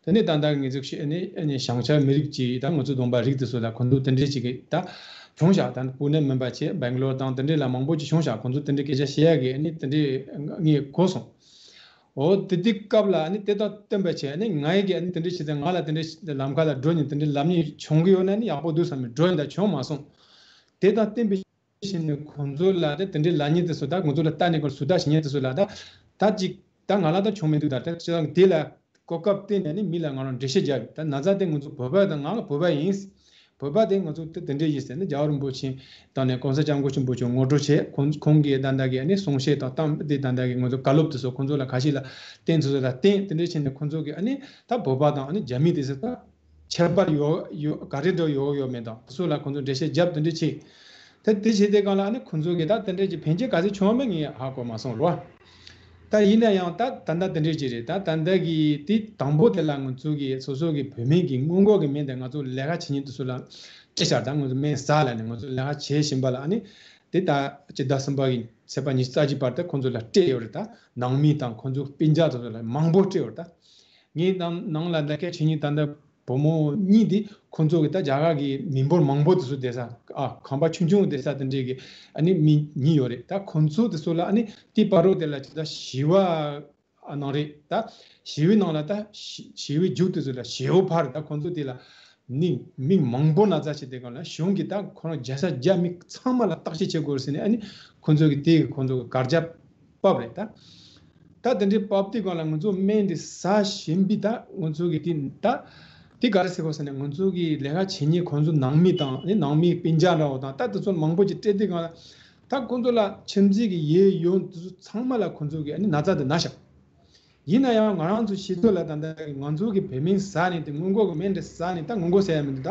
དེ་ནས་ད་ལྟ་ངེད་ཚོ་ཤི་ཨ་ནི་ཨ་ནི་བྱང་ཤར་མི་རིགས་ཀྱི་ད་ང་ཚོ་གདོང་པ་རིགས་དེ་ཚོ་ལ་ཁོང་ཚོ་དེ་འདྲའི་ཅིག་གི་ད་བྱུང་ཤག་ད་པུ་ནེ་མིན་པ་བྱས་སྦེང་ལོར་དང་དེ་འདྲའི་ལ་མང་པོ་ཅིག་བྱུང་ཤག་ཁོང་ཚོ་དེ་འདྲའི་སྐད་ཆ་བཤད་ཡ་གི་ཨ་ནི་དེ་འདྲའི་ངས་གོ་སོང་། འོ་དེ་དུས་སྐབས་ལ་ཨ་ནི་དེ་དང་བསྟུན་པ་བྱས་ཨ་ནི་ང་ཡི་གི་ཨ་ནི་དེ་འདྲའི་བྱས་ཙང་ང་ལ་དེ་འདྲའི་ལམ་ཁ་ལ་འགྲོ་ནས་དེ་འདྲའི་ལབ་ནས་བྱུང་གི་ཡོད་ན་ཨ་ནི་ཡག་པོ་འདུག་བསམ་ནས་འགྲོ་ཡིན། ད་བྱུང་མ་སོང་། དེ་དང་བསྟུན་པའི་ཕྱིན་ནས་ཁོང་ཚོ་ལ་དེ་དེ་འདྲའི་ལབ་མཁན་དེ་ཚོ་ད་ང་ཚོ་ལ་ལྟ་ནས་ཁོ་ལ་ཟུར་ལྟ་བྱེད་མཁན་དེ་ཚོ་ལ་ད་ད་ཅིག་ད་ང་ལ་ད་བྱུང་མི་འདུག་ད་ད་ཅི་ལ་དེ་ལ་གོ་སྐབས་བསྟུན་ནས་ནི་མི་ལ་ང་རང་འགྲེལ་བཤད་རྒྱབ་ཡོད། ད་ན་ཚ་དེ་ང་ཚོ་བོད་པ་དང་ང་ལ་བོད་པ་ཡིན། བོད་པ་དེ་ང་ཚོ་དེ་དེ་འདྲའི་ཡིན་ཟེར་ནས་རྒྱལ་བ་རིན་པོ་ཆེ་དང་ནས་གོང་ས་སྐྱབས་མགོན་ཆེན་པོ་མཆོག་ངོ་སྤྲོད་བྱས། ཁོང་ཁོང་གིས་ད་ལྟ་གི་ཨ་ནི་གསུང་བཤད་དང་གཏམ་དེ་ད་ལྟ་གི་ང་ཚོ་བཀའ་སློབ་དེ་ཚོ་ཁོང་ཚོ་ལ་ཁ་ཤས་ལ་བསྟན་ཚུལ་ཚོ་ལ་བསྟན། དེ་འདྲའི་བྱས་ནས་ཁོང་ཚོ་གིས་ཨ་ནི་ད་བོད་པ་དང་ཨ་ནི་རྒྱ་མི་དེ་ཚོ་ད་ཁྱད་པར་ཡོད་ཡོད་ག་རེ་འདྲ་ཡོད་ཡོད་མེད་དང་དེ་ཚོ་ལ་ཁོང་ཚོ་འགྲེལ་བཤད་རྒྱབ་དེ་འདྲ་བྱས། ད་དེ་བྱས་དེ་གང་ལ་ཨ་ནི་ཁོང་ཚོ་གིས་ད་དེ་འདྲ་གྱི་ཕན་ཆད་ག་ཚོད་བྱུང་བ་མེད་ངས་ཧ་གོ་མ་སོང་རོ། ད་ཡིན་ན་ཡང་ད་ད་ལྟ་དེ་འདྲ་ཅིག་རེད། ད་ད་ལྟ་གི་དེ་དང་པོ་དེ་ལ་ང་ཚོ་གི་སོ་སོ་གི་བོད་སྨན་གྱི་སྔོན་འགོག་གི་སྨན་དེ་ང་ཚོ་ལས་ཀ་བྱེད་མཁན་དེ་ཚོ་ལ་སྤྲད་བཞག་ད་ང་ཚོ་སྨན་ཟ་ལ་ནི་ང་ཚོ་ལས་ཀ་བྱེད་བཞིན་པ་ལ་ཨ་ནི་དེ་ད་སྤྱི་ཟླ་གསུམ་པ་གི་ཚེས་པ་ཉི་ཤུ་རྩ་གཅིག་བར་དུ་ཁོང་ཚོ་ལ་སྤྲད་ཡོད་རེད། ད་ནང་མི་དང་ཁོང་ཚོ་སྤུན་ཀྱག་དེ་ཚོ་ལ་མང་པོ་སྤྲད་ཡོད་རེད། ད། ངའི་ནང་ནང་ལ་ད་གལ་ཆེ་ཉིན་ད་ལྟ་བུ་མོ་གཉིས་དེ་ཁོང་ཚོ་གི་ད་རྒྱ་གར་གི་མི་འབོར་མང་པོ་དེ་ཚོ་བསྡད་ས། ཨ་ཁང་པ་ཆུང་ཆུང་བསྡད་ས་དེ་འདྲས་གི་ཨ་ནི་མི་གཉིས་ཡོད་རེད། ད་ཁོང་ཚོ་དེ་ཚོ་ལ་ཨ་ནི་དེ་བར་དུ་དེ་ལ་ཅི་ད་ཞི་བ་ཨ་གནང་རེད། ད་ཞི་བའི་ནང་ལ་ད་ཞི་ཞི་བའི་མཇུག་དེ་ཚོ་ལ་ཞི་བ་ཕར་ད་ཁོང་ཚོ་དེ་ལ་ནི་མི་མང་པོ་ན་ཚ་བྱེད་དེ་གང་ལ་གཞུང་གི་ད་ཁོ་རང་རྒྱལ་ས་རྒྱ་མི་ཚང་མ་ལ་བརྟག་དཔྱད་བྱེད་དགོས་ཟེར་ནས་ཨ་ནི་ཁོང་ཚོ་གི་དེ་གི་ཁོང་ཚོ་གི་གར་རྒྱ་བབས་རེད་ད། ད་དེ་འདྲའི་བབས་དུས་སྒང་ལ་ང་ཚོ་སྨན་འདི་ཟ་བཞིན་པའི་ད་ང་ཚོ་གི་དེ་ད་དེ་ག་རེ་ཟེར་དགོས་ཟེར་ན་ང་ཚོ་གི་ལས་ཀ་བྱེད་མཁན་ཁོང་ཚོ་ནང་མི་དང་ནི་ནང་མིའི་སྤུན་ཀྱག་འདྲ་བོ་དང་ད་དེ་ཚོ་མང་པོ་ཅིག་སྤྲད་དུས་སྒང་ལ་ད་ཁོང་ཚོ་ལ་ཁྱིམ་མཚེས་ཀྱི་ཡས་ཡོད་དེ་ཚོ་ཚང་མ་ལ་ཁོང་ཚོ་གི་ཨ་ནི་ན་ཚ་དེ་ན་ཤག་ཡིན་ན་ཡང་ང་རང་ཚོ་སྤྱི་ཚོགས་ལ་ད་ལྟ་ང་ཚོ་གི་བོད་སྨན་ཟ་ནས་དེ་སྔོན་འགོག་གི་སྨན་དེ་ཟ་ནས་ད་སྔོན་འགོག་ཟེར་ཡ་མི་འདུག་ད་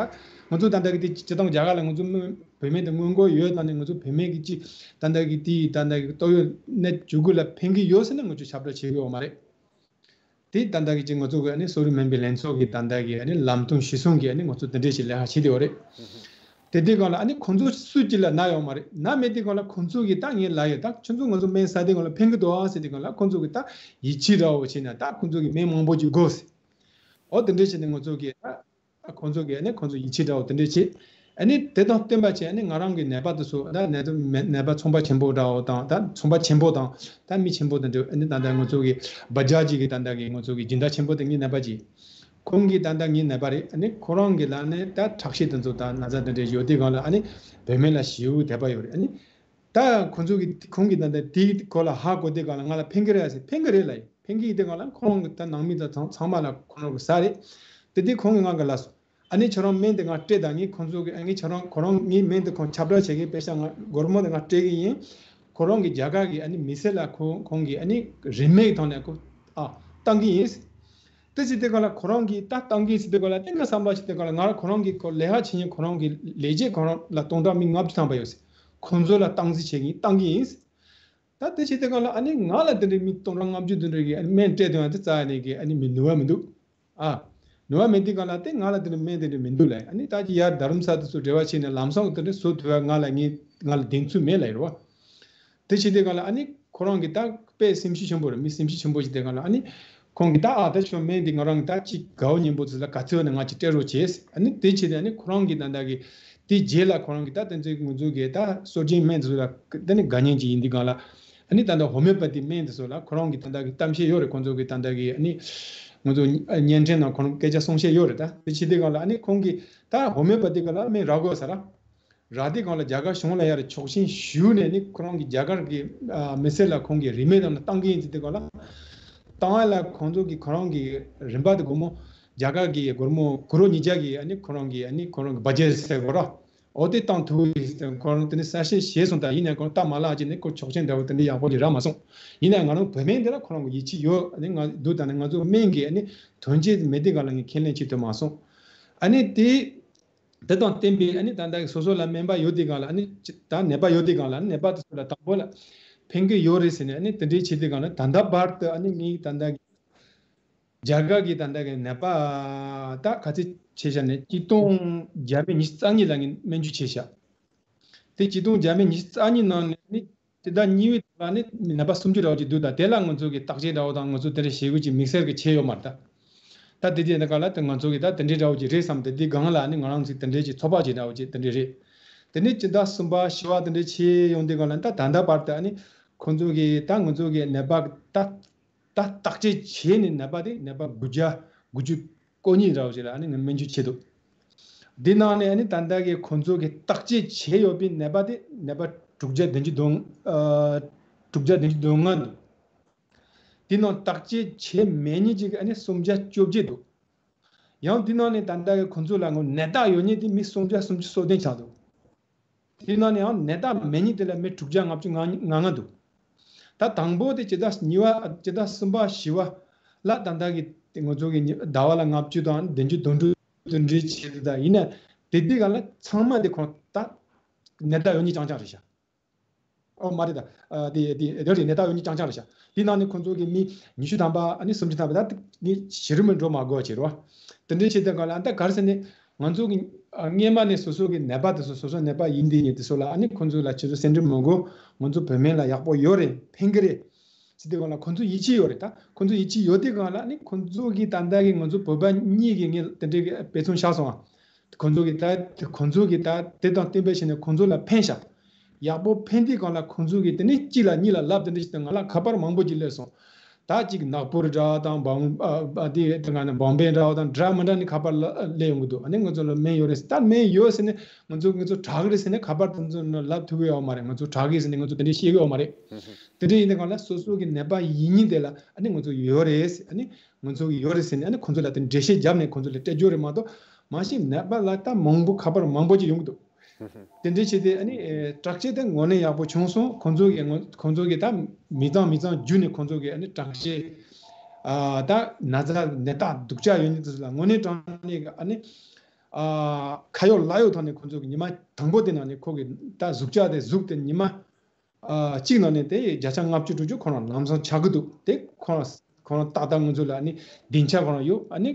ང་ཚོ་ད་ལྟ་གི་དེ་སྤྱི་བཏང་རྒྱ་གར་ལ་ང་ཚོ་སྨན་བོད་སྨན་དེ་སྔོན་འགོག་ཡོད་ད་ནས་ང་ཚོ་བོད་སྨན་གི་ཅི་ད་ལྟ་གི་དེ་ད་ལྟ་གི་ཏོག་དབྱིབས་ནད་འཇུག་གུ་ལ་ཕན་གི་ཡོད་ཟེར་ན་ང་ཚོ་ཁྱབ་བསྒྲགས་བྱེད་གི་ཡོད་མ་རེད། དེ་ད་ལྟ་གི་ཅི་ང་ཚོ་གི་ཨ་ནི་གསོ་རིག་སྨན་པའི་ལྷན་ཚོགས་ཀྱི་ད་ལྟ་གི་ཨ་ནི་ལམ་སྟོན་གཞི་བཟུང་གི་ཨ་ནི་ང་ཚོ་དེ་འདྲས་ཞིག་ལས་ཀ་བྱེད་དེ་ཡོད་རེད། དེ་དུས་སྒང་ལ་ཨ་ནི་ཁོང་ཚོ་སུ་གཅིག་ལ་ན་ཡོད་མ་རེད། ན་མེད་དུས་སྒང་ལ་ཁོང་ཚོ་གིས་ད་ངས་ལབ་ཡོད། ད་ཁྱོད་ཚོ་ང་ཚོ་སྨན་ཟ་དུས་སྒང་ལ་ཕན་གི་འདུག་ཨང་ཟེར་དུས་སྒང་ལ་ཁོང་ཚོ་གིས་ད་ཡིད་ཆེས་འདྲ་བོ་བྱས་ནས་ད་ཁོང་ཚོ་གིས་སྨན་མང་པོ་ཅིག་དགོས་ཟེར། འོ་དེ་འདྲས་བྱས་ནས་ང་ཚོ་གིས་ད་ཁོང་ཚོ་གིས་ཨ་ནི་ཁོང་ཚོ་ཡིད་ཆེས་འདྲ་བོ་དེ་འདྲས་བྱས། ཨ་ནི་དེ་དང་བསྟུན་པ་བྱས་ཨ་ནི་ང་རང་གི་ནད་པ་དེ་ཚོ་ད་ནད་དུ་ནད་པ་ཚོང་པ་ཆེན་པོ་འདྲ་བོ་དང་ད་ཚོང་པ་ཆེན་པོ་དང་ད་མི་ཆེན་པོ་དེ་འདྲས་ཨ་ནི་ད་ལྟ་ང་ཚོ་གི་བ་ཇཱ་ཇི་གི་ད་ལྟ་གི་ང་ཚོ་གི་སྦྱིན་བདག་ཆེན་པོ་དེ་ངའི་ནད་པ་ཅིག་ཁོང་གིས་ད་ལྟ་ངའི་ནད་པ་རེད། ཨ་ནི་ཁོ་རང་གི་ལ་ནི་ད་ཁྲག་ཤེད་དེ་ཚོ་ད་ན་ཚ་དེ་འདྲས་ཡོད་དུས་སྒང་ལ་ཨ་ནི་བོད་སྨན་ལ་ཞེ་པོ་དད་པ་ཡོད་རེད། ཨ་ནི་ད་ཁོང་ཚོ་གི་ཁོང་གིས་ད་ལྟ་དེའི་སྐོར་ལ་ཧ་གོ་དུས་སྒང་ལ་ང་ལ་ཕན་གི་རེད་ཟེར། ཕན་གི་རེད་ལབ་ཡིན། ཕན་གི་ཡིན་དུས་སྒང་ལ་ཁོ་རང་གི་ད་ནང་མི་ད་ཚང་ཚང་མ་ལ་ཁོ་རང་གི་ཟ་རེད། དེ་དུས་ཁོང་གིས་ང་ག་ལབ་སོང་། ཨ་ནི་ཁྱོད་རང་སྨན་དེ་ང་སྤྲད་དང་ངས་ཁོང་ཚོ་གི་ཨ་ནི་ཁྱོད་རང་ཁོ་རང་ངའི་སྨན་དེ་ཁོང་ཁྱབ་བསྒྲགས་བྱེད་མཁན་དཔེ་ཆ་ང་སྒོར་མོ་དེ་ང་སྤྲད་གི་ཡིན། ཁོ་རང་གི་རྒྱ་གར་གི་ཨ་ནི་མི་སེར་ལ་ཁོ་ཁོང་གི་ཨ་ནི་རིན་མེད་ཐོག་ནས་ཁོ་ཨ་བཏང་གི་ཡིན། དེ་བྱེད་དུས་སྒང་ལ་ཁོ་རང་གིས་ད་བཏང་གི་ཡིན་ཟེར་དུས་སྒང་ལ་དེ་ང་བསམ་པ་བྱེད་དུས་སྒང་ལ་ང་ཁོ་རང་གི་ཁོ་ལས་ཀ་བྱེད་མཁན་ཁོ་རང་གི་ལས་བྱེད་ཁོ་རང་ལ་སྟོང་ཕྲག་མི་ལྔ་བཅུ་ཐམ་པ་ཡོད་ཟེར། ཁོང་ཚོ་ལ་བཏང་རྩིས་བྱེད་གི་ཡིན། བཏང་གི་ཡིན། ད་དེ་བྱེད་དུས་སྒང་ལ་ཨ་ནི་ང་ལ་དེ་འདྲའི་མི་སྟོང་ཕྲག་ལྔ་བཅུ་དེ་འདྲ་གི་ཨ་ནི་སྨན་སྤྲད་དོན་ཨ་དེ་རྩ་ནས་གི་ཨ་ནི་མི་ནུས་པ་མི་འདུག་ཨ། ནུས་པ་མེད་དུས་སྒང་ལ་དེ་ང་ལ་དེ་འདྲ་སྨན་དེ་འདྲ་མི་འདུག་ལབ། ཨ་ནི་ད་ཅི་ཡར་རྡ་རམ་ས་དེ་ཚོ་འབྲེལ་བ་བྱས་ནས་ལམ་སང་དེ་འདྲ་བཟོ་ཐུབ་པ་ང་ལ་ངས་ང་ལ་གདེང་ཚོད་མེད་ལབ་ཡོད་རེད་བ། དེ་བྱེད་དུས་སྒང་ལ་ཨ་ནི་ཁོ་རང་གི་ད་དཔེ་སེམས་ཤུགས་ཆེན་པོ་རེད། མི་སེམས་ཤུགས་ཆེན་པོ་ཞིག་དེ་སྒང་ལ་ཨ་ནི་ ཁོང་གིས་ད་ཨ་ད་ཤོ་སྨན་འདི་ང་རང་གི་ད་ཅིག་དགའ་བོ་ཉན་པོ་ཚོ་ལ་ག་ཚོད་ནས་ང་ཅིག་སྤྲད་རོགས་བྱས། ཨ་ནི་དེ་བྱས་ཏེ་ཨ་ནི་ཁོ་རང་གིས་ད་ལྟ་གི་དེ་རྗེས་ལ་ཁོ་རང་གིས་ད་དེ་ཚོའི་ང་ཚོ་གི་ད་སྲོལ་རྒྱུན་སྨན་ཚོ་ལ་ད་ནི་དགའ་ཉན་ཅིག་ཡིན་དུས་སྒང་ལ། ཨ་ནི་ད་ལྟ་ཧོ་མེ་པ་ཏི་སྨན་དེ་ཚོ་ལ་ཁོ་རང་གི་ད་ལྟ་གི་གཏམ་བཤད་ཡོད་རེད། ཁོང་ཚོ་གི་ད་ལྟ་གི་ཨ་ནི་ང་ཚོ་བརྙན་འཕྲིན་ནང་ཁོ་རང་སྐད་ཆ་གསུང་བཤད་ཡོད་རེད། ད་དེ་བྱས་དུས་སྒང་ལ་ཨ་ནི་ཁོང་གིས་ད་ཧོ་མེ་པ་ཏི་ག་ལ་སྨན་རག་དགོས་ས་ར། རག་དུས་སྒང་ལ་རྒྱ་གར་གཞུང་ལ་ཡར་ཆོག་མཆན་ཞུས་ནས་ནི་ཁོ་རང་གི་རྒྱ་གར་གྱི་ཨ་མི་སེར་ལ་ཁོང་གིས་རིན་མེད་དང་བཏང་གི་ཡིན་ཟེར་དུས་སྒང་ལ། བཏང་བ་ལ་ཁོང་ཚོ་གིས་ཁོ་རང་གི་རིན་པ་དེ་སྒོར་མོ་རྒྱ་གར་གྱི་སྒོར་མོ་ཀོ་རོ་ཉིས་བརྒྱ་གི་ཨ་ནི་ཁོ་རང་གི་ཨ་ནི་ཁོ་རང་གི་བ་ཇེ་ཟེར་དགོས་ར། འོ་དེ་བཏང་ཐུབ་ཡིན་ཟེར་ཁོ་རང་དེ་ནི་གསལ་བཤད་བྱས་སོང་། ད་ཡིན་ནའི་ཁོ་རང་སྟབས་མ་ལེགས་ཅིག་ནས་ཁོ་ཆོག་མཆན་འདྲ་བོ་དེ་འདྲ་ཡག་པོ་ཅིག་རག་མ་སོང་། ཡིན་ནའི་ང་རང་བོད་སྨན་དེ་ལ་ཁོ་རང་གི་ཡིད་ཆེས་ཡོད། ཨ་ནི་ང་འདུག་ད་ནི་ང་ཚོ་སྨན་གྱི་ཨ་ནི་དོན་རྐྱེན་མེད་དུས་སྒང་ལ་ངས་ཁས་ལེན་བྱེད་ཐུབ་མ་སོང་། ཨ་ནི་དེ། དེ་དང་བསྟུན་པའི་ཨ་ནི་ད་ལྟ་སོ་སོ་ལ་སྨན་པ་ཡོད་དུས་སྒང་ལ་ཨ་ནི་ཅི་ད་ནད་པ་ཡོད་དུས་སྒང་ལ་ཨ་ནི་ནད་པ་དེ་ཚོ་ལ་དང་པོ་ལ་ཕན་གི་ཡོད་རེད་ཟེར་ནས་ཨ་ནི་དེ་འདྲའི་བྱེད་དུས་སྒང་ལ་ད་ལྟ་བར་དུ་ཨ་ནི་ངས་ད་ལྟ་རྒྱ་གར་གྱི་ད་ལྟ་གི་ནད་པ་ད་ག་ཚད་བྱས་བཞག་ནས་ཆིག་སྟོང་བརྒྱ་མེད་ཉི་ཤུ་རྩ་གཉིས་ལ་ངས་སྨན་བཅོས་བྱས་བཞག་དེ་ཆིག་སྟོང་བརྒྱ་མེད་ཉི་ཤུ་རྩ་གཉིས་ནང་ནས་ནི་དེ་ཟླ་གཉིས་པའི་ཐོག་ལ་ནི་ནད་པ་སུམ་ཅུ་འདྲ་བོ་ཅིག་འདུག་ད་དེ་ལ་ང་ཚོ་གི་བརྟག་དཔྱད་འདྲ་བོ་དང་ང་ཚོ་དེ་འདྲ་བྱེད་དགོས་ཀྱི་དམིགས་བསལ་གྱི་བྱས་ཡོད་མ་རེད་ད། ད་དེ་དེ་ནི་ག་ལ་དེ་ང་ཚོ་གི་ད་དེ་འདྲའི་འདྲ་བོ་ཅིག་རེད་བསམ་སྟེ་དེ་སྒང་ལ་ནི་ང་རང་ཚོ་དེ་འདྲའི་ཅིག་ཚོད་དཔག་ཅིག་འདྲ་བོ་ཅིག་དེ་འདྲའི་རེད། དེ་ནི་སྤྱི་ཟླ་གསུམ་པ་བཞི་པ་དེ་འདྲའི་ཕྱེ་ཡོང་དུས་སྒང་ལ་ད་ད་ལྟ་བར་དུ་ཨ་ནི་ཁོང་ཚོ་གི་ད་ང་ཚོ་གི་ནད་པ་ད་ད་བརྟག་དཔྱད་བྱས་ནས་ནད་པ་དེ་ནད་པ་དགུ་བརྒྱ་དགུ་བཅུ་གོ་གཉིས་འདྲ་བོ་ཅིག་ལ་ཨ་ནི་ངས་སྨན་བཅོས་བྱས་འདུག་འདི་ནང་ནས་ཨ་ནི་ད་ལྟ་གི་ཁོང་ཚོ་གི་བརྟག་དཔྱད་བྱས་ཡོད་པའི་ནད་པ་དེ་ནད་པ་དྲུག་བརྒྱ་བདུན་ཅུ་དོན་ཨ་དྲུག་བརྒྱ་བདུན་ཅུ་དོན་ལྔ་འདུག་འདི་ནང་བརྟག་དཔྱད་བྱས་མེད་མཁན་ཅིག་ཨ་ནི་སུམ་བརྒྱ་བཅོ་བརྒྱད་འདུག་ཡང་འདི་ནང་ནས་ད་ལྟ་གི་ཁོང་ཚོ་ལ་ངོ་ནད་རྟགས་ཡོད་མཁན་དེ་མི་སུམ་བརྒྱ་སུམ་ཅུ་སོ་བདུན་ཆགས་འདུག་དེ་ནང་ནས་ཡང་ནད་རྟགས་མེད་མཁན་དེ་ལ་མི་དྲུག་བརྒྱ་ལྔ་བཅུ་ང་ལྔ་འདུག་ད་དང་པོ་དེ་སྤྱི་ཟླ་གཉིས་པ་སྤྱི་ཟླ་གསུམ་པ་བཞི་པ་ལ་ད་ལྟ་གི་དེ་ང་ཚོ་གི་ཟླ་བ་ལ་ལྔ་བཅུ་དང་བདུན་ཅུ་དོན་དྲུག་དེ་འདྲའི་བྱས་འདུག་ད་ཡིན་ན་དེ་དུས་སྒང་ལ་ཚང་མ་དེ་ཁོང་ད་ནད་རྟགས་ཡོད་མཁན་རྐྱང་རྐྱང་རེད་ཤག་ཨོ་མ་རེད་ད། ཨ་དེ་དེ་དེ་རེད། ནད་རྟགས་ཡོད་མཁན་རྐྱང་རྐྱང་རེད་ཤག་དེ་ནང་ནས་ཁོང་ཚོ་གི་མི་ཉི་ཤུ་ཐམ་པ་ཨ་ནི་སུམ་ཅུ་ཐམ་པ་ད་ངས་གཞི་རིམ་འགྲོ་མ་དགོས་བྱེད་རོགས། དེ་འདྲའི་བྱེད་དུས་སྒང་ལ་ཨ་ད་ག་རེ་ཟེར་ནས་ང་ཚོ་གི་ཨ་སྔས་མ་ནས་སོ་སོ་གི་ནད་པ་དེ་ཚོ་སོ་སོ་ནད་པ་ཡིན་དེ་ཉིད་དེ་ཚོ་ལ་ཨ་ནི་ཁོང་ཚོ་ལ་ཁྱེད་ཚོ་སེམས་ཁྲལ་མི་དགོས། ང་ཚོ་བོད་སྨན་ལ་ཡག་པོ་ཡོད་རེད། ཕན་གི་རེད་ཟེར་དུས་སྒང་ལ་ཁོང་ཚོ་ཡིད་ཆེས་ཡོད་རེད། ད་ཁོང་ཚོ་ཡིད་ཆེས་ཡོད་དུས་སྒང་ལ་ཨ་ནི་ཁོང་ཚོ་གི་ད་ལྟ་གི་ང་ཚོ་བོད་པ་གཉིས་ཀྱི་ངས་དེ་འདྲའི་གི་དཔེ་མཚོན་བཞག་སོང་ཨ། ཁོང་ཚོ་གིས་ད་ཁོང་ཚོ་གིས་ད་དེ་དང་བསྟུན་པའི་ཆ་ནས་ཁོང་ཚོ་ལ་ཕན་ཤག་ཡག་པོ་ཕན་དུས་སྒང་ལ་ཁོང་ཚོ་གིས་དེ་ནས་གཅིག་ལ་གཉིས་ལ་ལབ་དེ་འདྲ་ཞིག་དང་ང་ལ་ཁ་པར་མང་པོ་ཅིག་སླེབས་སོང་། ད་ཅིག་ནག་པུར་འདྲ་བ་དང་བང་ཨ་ཨ་དེ་དེ་ག་ནས་བང་བེ་འདྲ་བ་དང་འདྲ་མི་འདྲ་ནི་ཁ་པར་ལ་སླེབས་ཡོང་གི་འདུག་ཨ་ནི་ང་ཚོ་ལ་སྨན་ཡོད་རེད་ཟེར། ད་སྨན་ཡོད་ཟེར་ནས་ང་ཚོ་ང་ཚོ་དྲག་གི་རེད་ཟེར་ནས་ཁ་པར་དེ་ཚོ་ལ་ལབ་ཐུབ་ཀྱི་ཡོད་མ་རེད། ང་ཚོ་དྲག་གི་ཟེར་ནས་ང་ཚོ་དེ་འདྲ་བཤད་ཀྱི་ཡོད་མ་རེད། དེ་འདྲ་ཡིན་དུས་སྒང་ལ་སོ་སོ་གི་ནད་པ་ཡིན་མིན་དེ་ལ་ཨ་ནི་ང་ཚོ་ཡོད་རེད་ཟེར། ཨ་ནི་ང་ཚོ་གི་ཡོད་རེད་ཟེར་ནས་ཨ་ནི་ཁོང་ཚོ་ལ་དེ་འགྲེལ་བཤད་བརྒྱབ་ནས་ཁོང་ཚོ་ལ་སྤྲད་རྒྱུ་རེད་མ་གཏོགས། མ་གཞི་ནད་པ་ལ་ད་མང་པོ་ཁ་པར་མང་པོ་ཅིག་ཡོང་གི་འདུག་དེ་འདྲའི་བྱས་ཏེ་ཨ་ནི་ཨེ་བརྟག་དཔྱད་དེ་དངོས་གནས་ཡག་པོ་བྱུང་སོང་། ཁོང་ཚོ་གི་ངོ་ཁོང་ཚོ་གི་ད་མི་ཚང་མི་ཚང་བརྒྱུད་ནས་ཁོང་ཚོ་གི་ཨ་ནི་བརྟག་དཔྱད་ཨ་ད་ན་ཚ་ནད་རྟགས་སྡུག་ཅག་ཡོད་མཁན་དེ་ཚོ་ལ་དངོས་གནས་དྲང་གནས་ཀྱི་ཨ་ནི་ཨ་ཁ་ཡོག་ལག་ཡོག་ཐོག་ནས་ཁོང་ཚོ་གི་ཉི་མ་དང་པོ་དེ་ནང་ནས་ཁོ་གི་ད་གཟུགས་ཅག་དེ་གཟུགས་དེ་ཉི་མ་ཨ་གཅིག་ནང་ནས་དེ་བརྒྱ་ཆ་ལྔ་བཅུ་དྲུག་ཅུ་ཁོ་རང་ལམ་སང་ཆག་གི་འདུག་དེ་ཁོ་རང་ཁོ་རང་ཏག་ཏག་ང་ཚོ་ལ་ནི་སྡིངས་ཆ་ཁོ་རང་ཡོད། ཨ་ནི་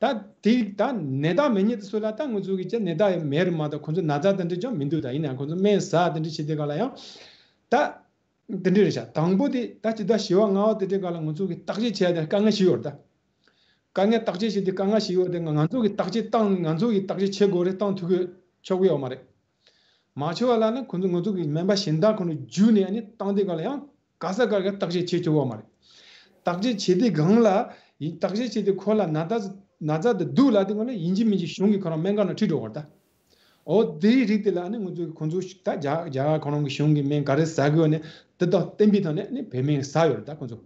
ད་དེ་ད་ནད་རྟགས་མེད་མཁན་དེ་ཚོ་ལ་ད་ང་ཚོ་གི་ཅི་ནད་རྟགས་ཡང་མེད་རེད་མ་གཏོགས་ཁོ་ཚོ་ན་ཚ་དེ་འདྲ་ཅང་མི་འདུག་ད་ཡིན་ནའང་ཁོ་ཚོ་སྨན་ཟ་དེ་འདྲ་བྱེད་དུས་སྒང་ལ་ཡང་ད་དེ་འདྲ་རེད་ཤག་དང་པོ་དེ་ད་སྤྱི་ཟླ་བཞི་པ་ལྔ་པ་དེ་འདྲའི་སྒང་ལ་ང་ཚོ་གི་བརྟག་དཔྱད་བྱས་ཏེ་དཀའ་ངལ་ཞིག་ཡོད་རེད་ད། དཀའ་ངལ་བརྟག་དཔྱད་བྱས་ཏེ་དཀའ་ངལ་ཞིག་ཡོད་དེ་ང་ང་ཚོ་གི་བརྟག་དཔྱད་བཏང་ང་ཚོ་གི་བརྟག་དཔྱད་བྱེད་དགོས་རེད། བཏང་ཐུབ་ཀྱི་ཆོག་གི་ཡོད་མ་རེད། མ་ཆོག་པ་ལ་ནི་ཁོང་ཚོ་ང་ཚོ་གི་སྨན་པ་གཞན་དག་ཁོང་ཚོ་བརྒྱུད་ནས་ཨ་ནི་བཏང་དུས་སྒང་ལ་ཡང་ག་ས་ག་ག་བརྟག་དཔྱད་བྱེད་ཆོག་གི་ཡོད་མ་རེད། བརྟག་དཔྱད་བྱེད་དུས་སྒང་ལ་ཡིན་བརྟག་དཔྱད་བྱེད་དུས་ཁོ་ལ་ན་ཚ་ན་ཚ་དེ་འདུག་ལབ་དུས་སྒང་ལ་ཡིན་གཅིག་མིན་གཅིག་གཞུང་གི་ཁོ་རང་སྨན་ཁང་ནང་ཁྲིད་འགྲོ་བར་ད། འོ་དེའི་རིགས་དེ་ལ་ཨ་ནི་ང་ཚོ་གི་ཁོང་ཚོ་ད་རྒྱ་རྒྱ་གར་ཁོ་རང་གི་གཞུང་གི་སྨན་ག་རེ་ཟ་གི་ཡོད་ནས་དེ་དང་བསྟུན་པའི་ཐོག་ནས་ཨ་ནི་བོད་སྨན་ཟ་ཡོད་རེད་ད་ཁོང་ཚོ།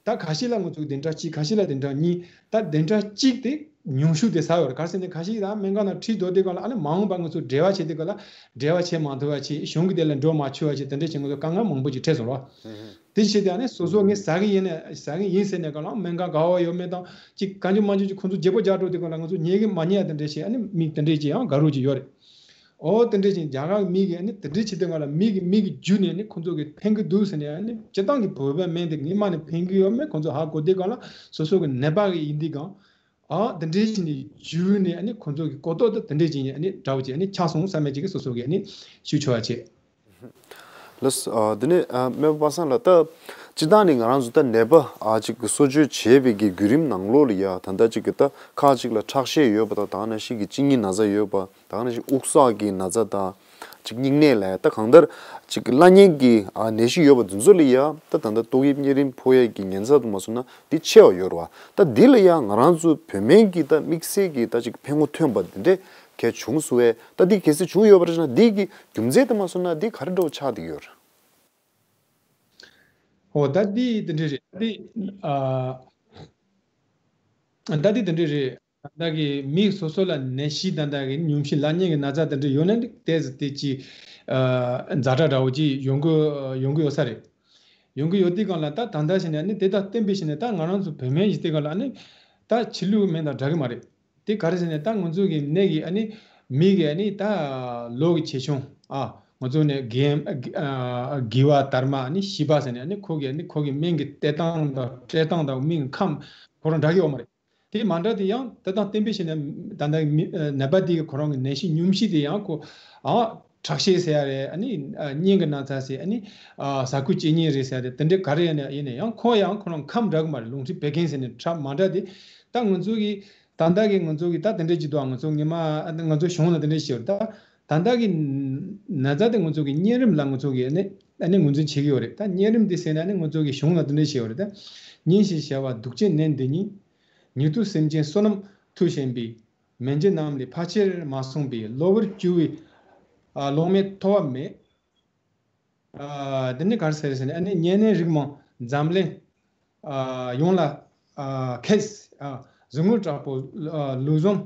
ད་ཁ་ཤས་ལ་ང་ཚོ་གི་བདུན་ཕྲག་གཅིག་ཁ་ཤས་ལ་བདུན་ཕྲག་གཉིས། ད་བདུན་ཕྲག་གཅིག་དེ་ཉུང་ཤོས་དེ་ཟ་ཡོད་རེད། ག་རེ་ཟེར་ན་ཁ་ཤས་ད་སྨན་ཁང་ནང་ཁྲིད་འགྲོ་དུས་སྒང་ལ་ཨ་ནི་མ་འོངས་པ་ང་ཚོ་འབྲེལ་བ་བྱེད་དུས་སྒང་ལ་འབྲེལ་བ་བྱེད་མ་ཐུབ་པ་བྱེད། གཞུང་གི་དེ་ལ་འགྲོ་མ་ཆོག་པ་བྱེད། དེ་འདྲ་བྱེད་ང་ཚོ་དཀའ་ངལ་མང་པོ་ཅིག་འཕྲད་སོང་རེད་བ། དེ་བྱས་ཏེ་ཨ་ནི་སོ་སོ་ངས་ཟ་གི་ཡིན་ནས་ཟ་གི་ཡིན་ཟེར་ནས་སྒང་ལ་སྨན་ཁང་ག་བ་ཡོད་མེད་དང་ཅིག་གང་བྱུང་མང་བྱུང་ཅིག་ཁོང་ཚོ་བརྗེ་པོ་རྒྱག་འགྲོ་དུས་སྒང་ལ་ང་ཚོ་ཉན་གི་མ་ཉན་ཡ་དེ་འདྲ་བྱེད། ཨ་ནི་མི་དེ་འདྲ་ཅིག་ཡང་དགའ་རབ་ཅིག་ཡོད་རེད། ཨོ་དེ་འདྲ་ཅིག་རྒྱ་གར་མི་གིས་ཨ་ནི་དེ་འདྲ་བྱེད་དུས་སྒང་ལ་མི་གི་མི་གི་བརྒྱུད་ནས་ཨ་ནི་ཁོང་ཚོ་གི་ཕན་གི་འདུག་ཟེར་ནས་ཨ་ནི་སྤྱིར་བཏང་གི་བོད་པའི་སྨན་དེ་ངའི་མ་ནས་ཕན་གི་ཡོད་མེད་ཁོང་ཚོ་ཧ་གོ་དུས་སྒང་ལ་སོ་སོ་གི་ནད་པ་གི་ཡིན་དུས་སྒང་ཨ་དེ་འདྲ་བྱས་ནས་བརྒྱུད་ནས་ཨ་ནི་ཁོང་ཚོ་གི་གོ་རྟོགས་དེ་དེ་འདྲ་བྱས་ནས་ཨ་ནི་འདྲ་བོ་ཅིག་ཨ་ནི་ཆགས་སོང་བསམ་མེད་ཅིག་གི་སོ་སོ་གི་ཨ་ནི་ཞུ་ཆོག་པ་བྱས། ལགས་སོ། ཨ་དེ་ནས་ཨ་སྨན་པ་པ་སངས་ལགས། ད་སྤྱིར་བཏང་ནས་ང་རང་ཚོ་ད་ནད་པ་ཨ་ཅིག་གི་གསོ་བཅོས་བྱས་པའི་གི་བརྒྱུད་རིམ་ནང་ལོགས་ལ་ཡ། ད་ལྟ་ཅིག་གི་ད་ཁག་ཅིག་ལ་ཁྲག་ཤེད་ཡོད་པ་དང་། ད་ག་ནང་བཞིན་གྱི་གཅིན་སྙི་ན་ཚ་ཡོད་པ། ད་ག་ནང་བཞིན་དབུགས་བསགས་ཀྱི་ན་ཚ་དང་། ཅིག་སྙིང་ནད་ལ་ཡ། ད་གང་ལྟར་ཅིག་གི་བླ་གཉན་གྱི་ཨ་ནད་གཞི་ཡོད་པ་འདི་ཚོ་ལ་ཡ། ད་ད་ལྟ་ཏོག་དབྱིབས་གཉན་རིམས་ཕོག་ཡས་ཀྱི་ཉེན་ཚབས་དུ་མ་སོང་ན་འདི་ཆེ་བ་ཡོད་རེད་བ། ད་འདི་ལ་ཡ་ང་རང་ཚོ་བོད་སྨན་གྱི་ད་དམིགས་བསལ་གྱི་ད་ཅིག་ཕན་ངོ་ཐོན་པ་འདི་འདྲས་གལ་བྱུང་སོང་བས། ད་འདི་གལ་སྲིད་བྱུང་ཡོད་པ་རེད་ན། འདི་གི་རྒྱུ་མཚན་དུ་མ་སོང་ན་འདི་ག་རེ་འདྲ་བོ་ཆགས་བསྡད་ཡོད་རེད། ཨོ་ད་འདི་འདི་འདྲས་རེད། ད་འདི་ཨ་ད་འདི་འདི་འདྲས་རེད། ད་གི་མི་སོ་སོ་ལ་ནད་གཞི་ད་ལྟ་གི་སྙུང་གཞི་བླ་གཉན་གྱི་ན་ཚ་དེ་འདྲ་ཡོད་ན་ཏོག་ཙམ་དེ་ཅིག་ཨ་ཛ་དྲག་འདྲ་བོ་ཅིག་ཡོང་གི་ཡོང་གི་ཡོད་ས་རེད། ཡོང་གི་ཡོད་དུས་སྒང་ལ་ད་ད་ལྟ་བྱས་ནས་ནི་དེ་དང་བསྟུན་པའི་བྱས་ནས་ད་ང་རང་ཚོ་བོད་སྨན་ཡིན་དུས་སྒང་ལ་ནི་ད་ཕྱི་ལུགས་སྨན་དང་འདྲ་གི་མ་རེད། དེ་ག་རེ་ཟེར་ནས་ད་ང་ཚོ་གི་ནད་ཀྱི་ཨ་ནི་མི་གི་ཨ་ནི་ད་ལོ་གི་ཆེ་ཆུང་ཨ་ང་ཚོ་ནས་རྒན་ཨ་རྒས་པ་དར་མ་ཨ་ནི་བྱིས་པ་ཟེར་ནས་ཨ་ནི་ཁོ་གི་ཨ་ནི་ཁོ་གི་སྨན་གྱི་སྤྲད་སྟངས་དང་སྤྲད་སྟངས་དང་མི་གི་ཁམས་ཁོ་རང་འདྲ་གི་ཡོད་མ་རེད། དེ་མ་འདྲ་དེ་ཡང་དེ་དང་བསྟུན་པའི་བྱས་ནས་ད་ལྟ་མི་ནད་པ་དེ་གི་ཁོ་རང་གི་ནད་གཞི་སྙུང་གཞི་དེ་ཡང་ཁོ་ཨ་ཁྲག་ཤེད་ཟེར་ཡ་རེད། ཨ་ནི་ཨ་སྙིང་གི་ན་ཚ་ཟེར། ཨ་ནི་ཨ་ཟ་ཁུ་གཅིན་སྙི་རེད་ཟེར་ཡ་རེད། དེ་འདྲའི་ག་རེ་ཡིན་ན་ཡིན་ན་ཡང་ཁོ་ཡང་ཁོ་རང་ཁམས་འདྲ་གི་མ་རེད། རླུང་མཁྲིས་བད་ཀན་ཟེར་ནས་ཁྲག་མ་འདྲ་དེ། ད་ང་ཚོ་གི་ད་ལྟ་གི་ང་ཚོ་གི་ད་དེ་འདྲའི་ཅིག་འདུག་ང་ཚོ་ངེས་མ་ང་ཚོ་གཞུང་ལ་དེ་འདྲའི་ཞིག་ཡོད་རེད། ད་ད་ལྟ་གི་ན་ཚ་དེ་ང་ཚོ་གི་གཉན་རིམས་ལ་ང་ཚོ་གི་ཨ་ནི་ཨ་ནི་ངོས་འཛིན་བྱེད་ཀྱི་ཡོད་རེད། ད་གཉན་རིམས་དེ་ཟེར་ན་ཨ་ནི་ང་ཚོ་གི་གཞུང་ལ་དེ་འདྲའི་ཞིག་ཡོད་རེད། ད་གཉན་ཞེས་བྱ་བ་གདུག་ཅན་ནད་འདི་ཉིད། ཉེ་དུ་སེམས་ཅན་བསོད་ནམས་མཐུ་ཞན་པའི། མི་འཇིགས་རྣམས་ལས་ཕལ་ཆེར་མ་གསུངས་པས། གློ་བུར་སྐྱེ་བོའི་ཨ་ལོང་མེད་ཐོབ་པ་མེད། ཨ་འདི་ནི་ག་རེ་ཟེར་ཟེར་ན་ཨ་ནི་གཉན་ནད་རིགས་མང་འཛམ་གླིང་ཨ་ཡོངས་ལ་ཨ་ཁྱབ། ཨ་ཟུག་རྔུ་དྲག་པོ་ཨ་ལུས་ཟུངས་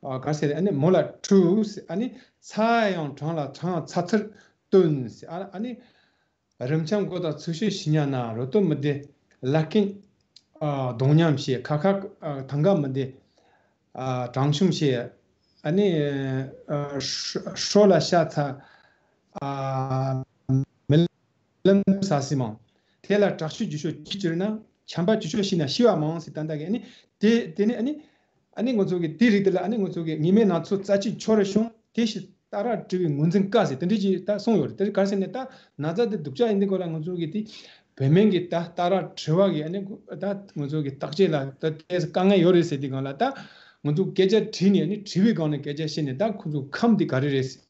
ཨ་ག་རེ་ཟེར་ཨ་ནི་མོ་ལ་འཁྲུགས། ཨ་ནི་ཚ་ཡང་གྲང་ལ་གྲང་ཚ་ཚུར་བཏོན། ཨ་ཨ་ནི། རིམས་ཆེན་མགོ་དང་ཚིགས་ཤུད་ཞི་ཉ་ན། རུ་ཏོ་མི་བདེ་ལ་སྐྱིན་ཨ་གདོང་ཉམས་བྱེད། ཁ་ཁ་ཨ་ཐང་ག་མི་བདེ་ཨ་གྲང་ཤུམ་བྱེད། ཨ་ནི་ཨ་ཧྲོ་ལ་ཤ་ཚ་ཨ་མི་ལམ་ཟ་སི་མང་། དེ་ལ་དྲག་ཤུལ་རྒྱུ་ཤོག་ཅི་གྱུར་ན། ཆམ་པ་རྒྱུ་ཤོག་ཤི་ན་ཤི་བ་མང་ཟེར། ད་ལྟ་གི་ཨ་ནི་དེ་དེ་ནི་ཨ་ནི། ཨ་ནི་ང་ཚོ་གི་དེ་རིགས་དེ་ལ་ཨ་ནི་ང་ཚོ་གི་ངེས་མེད་སྣ་ཚོགས་རྩ་ཆེ་ཆོ་རེ་བྱུང་། དེ་ཞིག་ཏག་ར་དྲི་བའི་ངོས་འཛིན་དཀའ་ཟེར་དེ་འདྲ་ཅིག་ད་གསུངས་ཡོད་རེད། དེ་ག་རེ་ཟེར་ནས་ད་ན་ཚ་དེ་སྡུག་ཅག་ཡིན་དུས་སྒང་ལ་ང་ཚོ་གི་དེ་བོད་སྨན་གྱི་ད་ཏག་ར་དྲི་བ་གི་ཨ་ནི་ད་ང་ཚོ་གི་བརྟག་དཔྱད་ལ་ད་དེ་དཀའ་ངལ་ཡོད་རེད་ཟེར་དུས་སྒང་ལ། ད་ང་ཚོ་སྐད་ཆ་དྲིས་ནས་ཨ་ནི་དྲི་བའི་སྒང་ནས་སྐད་ཆ་བཤད་ནས་ད་ཁོ་ཚོ་ཁམས་དེ་ག་རེ་རེད་ཟེར།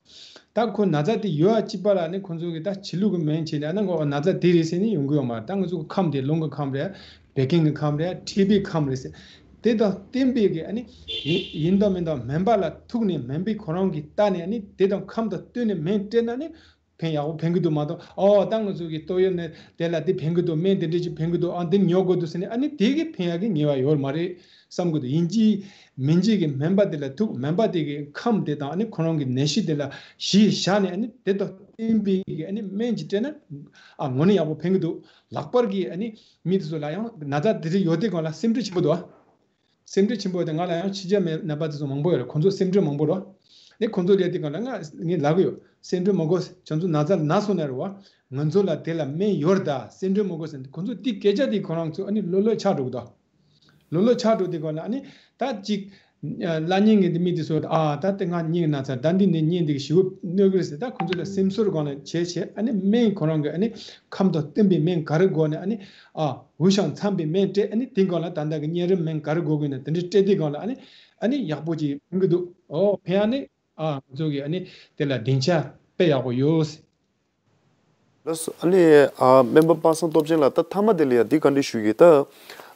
ད་ཁོ་ན་ཚ་དེ་ཡོད་ཨ་གཅིག་པ་ལ་ནི་ཁོ་ཚོ་གི་ད་ཕྱི་ལུགས་ཀྱི་སྨན་བྱས་ནས་ཨ་ནི་ཁོ་ན་ཚ་དེ་རེད་ཟེར་ནས་ཡོང་གི་ཡོད་མ་རེད། ད་ང་ཚོ་གི་ཁམས་དེ་རླུང་གི་ཁམས་རེད། བད་ཀན་གྱི་ཁམས་རེད། མཁྲིས་པའི་ཁམས་རེད་ཟེར། དེ་དང་བསྟུན་པའི་གི་ཨ་ནི་ཡིན་ཡིན་དང་མིན་དང་སྨན་པ་ལ་ཐུག་ནས་སྨན་པས་ཁོ་རང་གི་ལྟ་ནས་ཨ་ནི་དེ་དང་ཁམས་དང་བསྟུན་ནས་སྨན་སྤྲད་ན་ནི་ཕན་ཡག་པོ་ཕན་གི་འདུག་མ་གཏོགས། ཨོ་ད་ང་ཚོ་གི་ཏོག་དབྱིབས་ནད་དེ་ལ་དེ་ཕན་གི་འདུག་སྨན་དེ་འདྲས་ཅིག་ཕན་གི་འདུག་ཨ་འདི་ཉོ་དགོས་འདུག་ཟེར་ནས་ཨ་ནི་དེ་གི་ཕན་ཡག་གི་ངེས་པ་ཡོད་མ་རེད་བསམ་གི་འདུག་ཡིན་གཅིག་མིན་གཅིག་གི་སྨན་པ་དེ་ལ་ཐུག་སྨན་པ་དེ་གི་ཁམས་དེ་དང་ཨ་ནི་ཁོ་རང་གི་ནད་གཞི་དེ་ལ་གཞི་བཞག་ནས་ཨ་ནི་དེ་དང་བསྟུན་པའི་གི་ཨ་ནི་སྨན་ཅིག་སྤྲད་ན་ཨ་དངོས་གནས་ཡག་པོ་ཕན་གི་འདུག་ལྷག་པར་གྱི་ཨ་ནི་མི་དེ་ཚོ་ལ་ཡང་ན་ཚ་དེ་འདྲ་ཡོད་དུས་སྒང་ལ་སེམས་ཁྲལ་ཆེན་པོ་འདུག་ཨ། སེམས་ཁྲལ་ཆེན་པོ་དེ་ང་ལ་ཡང་ཕྱི་རྒྱལ་མི་ནད་པ་དེ་ཚོ་མང་པོ་ཡོད་རེད། ཁོང་ཚོ་སེམས་ཁྲལ་མང་པོ་རེད། ཨ་ནི་ཁོང་ཚོ་ལས་དེ་སྒང་ལ་ང་ངས་ལབ་གི་ཡོད། སེམས་ཁྲལ་མ་དགོས། ཁྱོད་ཚོ་ན་ཚ་ན་སོང་ན་རེད་བ། ང་ཚོ་ལ་དེ་ལ་སྨན་ཡོད་རེད་ད། སེམས་ཁྲལ་མ་དགོས་ཟེར་ནས་ཁོང་ཚོ་དེ་སྐད་ཆ་དེ་ཁོ་རང་ཚོ་ཨ་ནི་ལོ་ལོ་ཆགས་འགྲོ་གི་འདུག་ལོ་ལོ་ཆགས་འགྲོ་དུས་སྒང་ལ་ཨ་ནི་ད་ཅིག་ཨ་བླ་གཉན་གྱི་འདི་མི་དེ་ཚོ་ཨ་ད་དེ་ང་གཉིད་ན་ཚར། ད་འདི་ནས་གཉིད་འདི་ཞིག་གནོད་གི་རེད་ཟེར། ད་ཁོང་ཚོ་ལ་སེམས་གསོ་སྒང་ལ་བྱས་བྱས་ཨ་ནི་སྨན་ཁོ་རང་གི་ཨ་ནི་ཁམས་དང་བསྟུན་པའི་སྨན་ག་རེ་དགོས་ནས་ཨ་ནི་ཨ་འུ་ཤང་འཚམ་པའི་སྨན་སྤྲད། ཨ་ནི་དེ་སྒང་ལ་ད་ལྟ་གི་གཉན་རིམས་སྨན་ག་རེ་དགོས་གི་ན་དེ་འདྲ་སྤྲད་དུས་སྒང་ལ་ཨ་ནི་ཨ་ནི་ཡག་པོ་ཅིག་ཕན་གི་འདུག་ཨོ་ཕན་ཨ་ནི་ཨ་ང་ཚོ་གི་ཨ་ནི་དེ་ལ་སྡིངས་ཆ་དཔེ་ཡག་པོ་ཡོད། ལགས་སོ། ཨ་ནི་ཨ་སྨན་པ་པ་སངས་སྟོབས་ཆེན་ལགས། ད་མཐའ་མ་དེ་ལ་ཡ་འདི་བཀའ་འདྲི་ཞུ་གི། ད་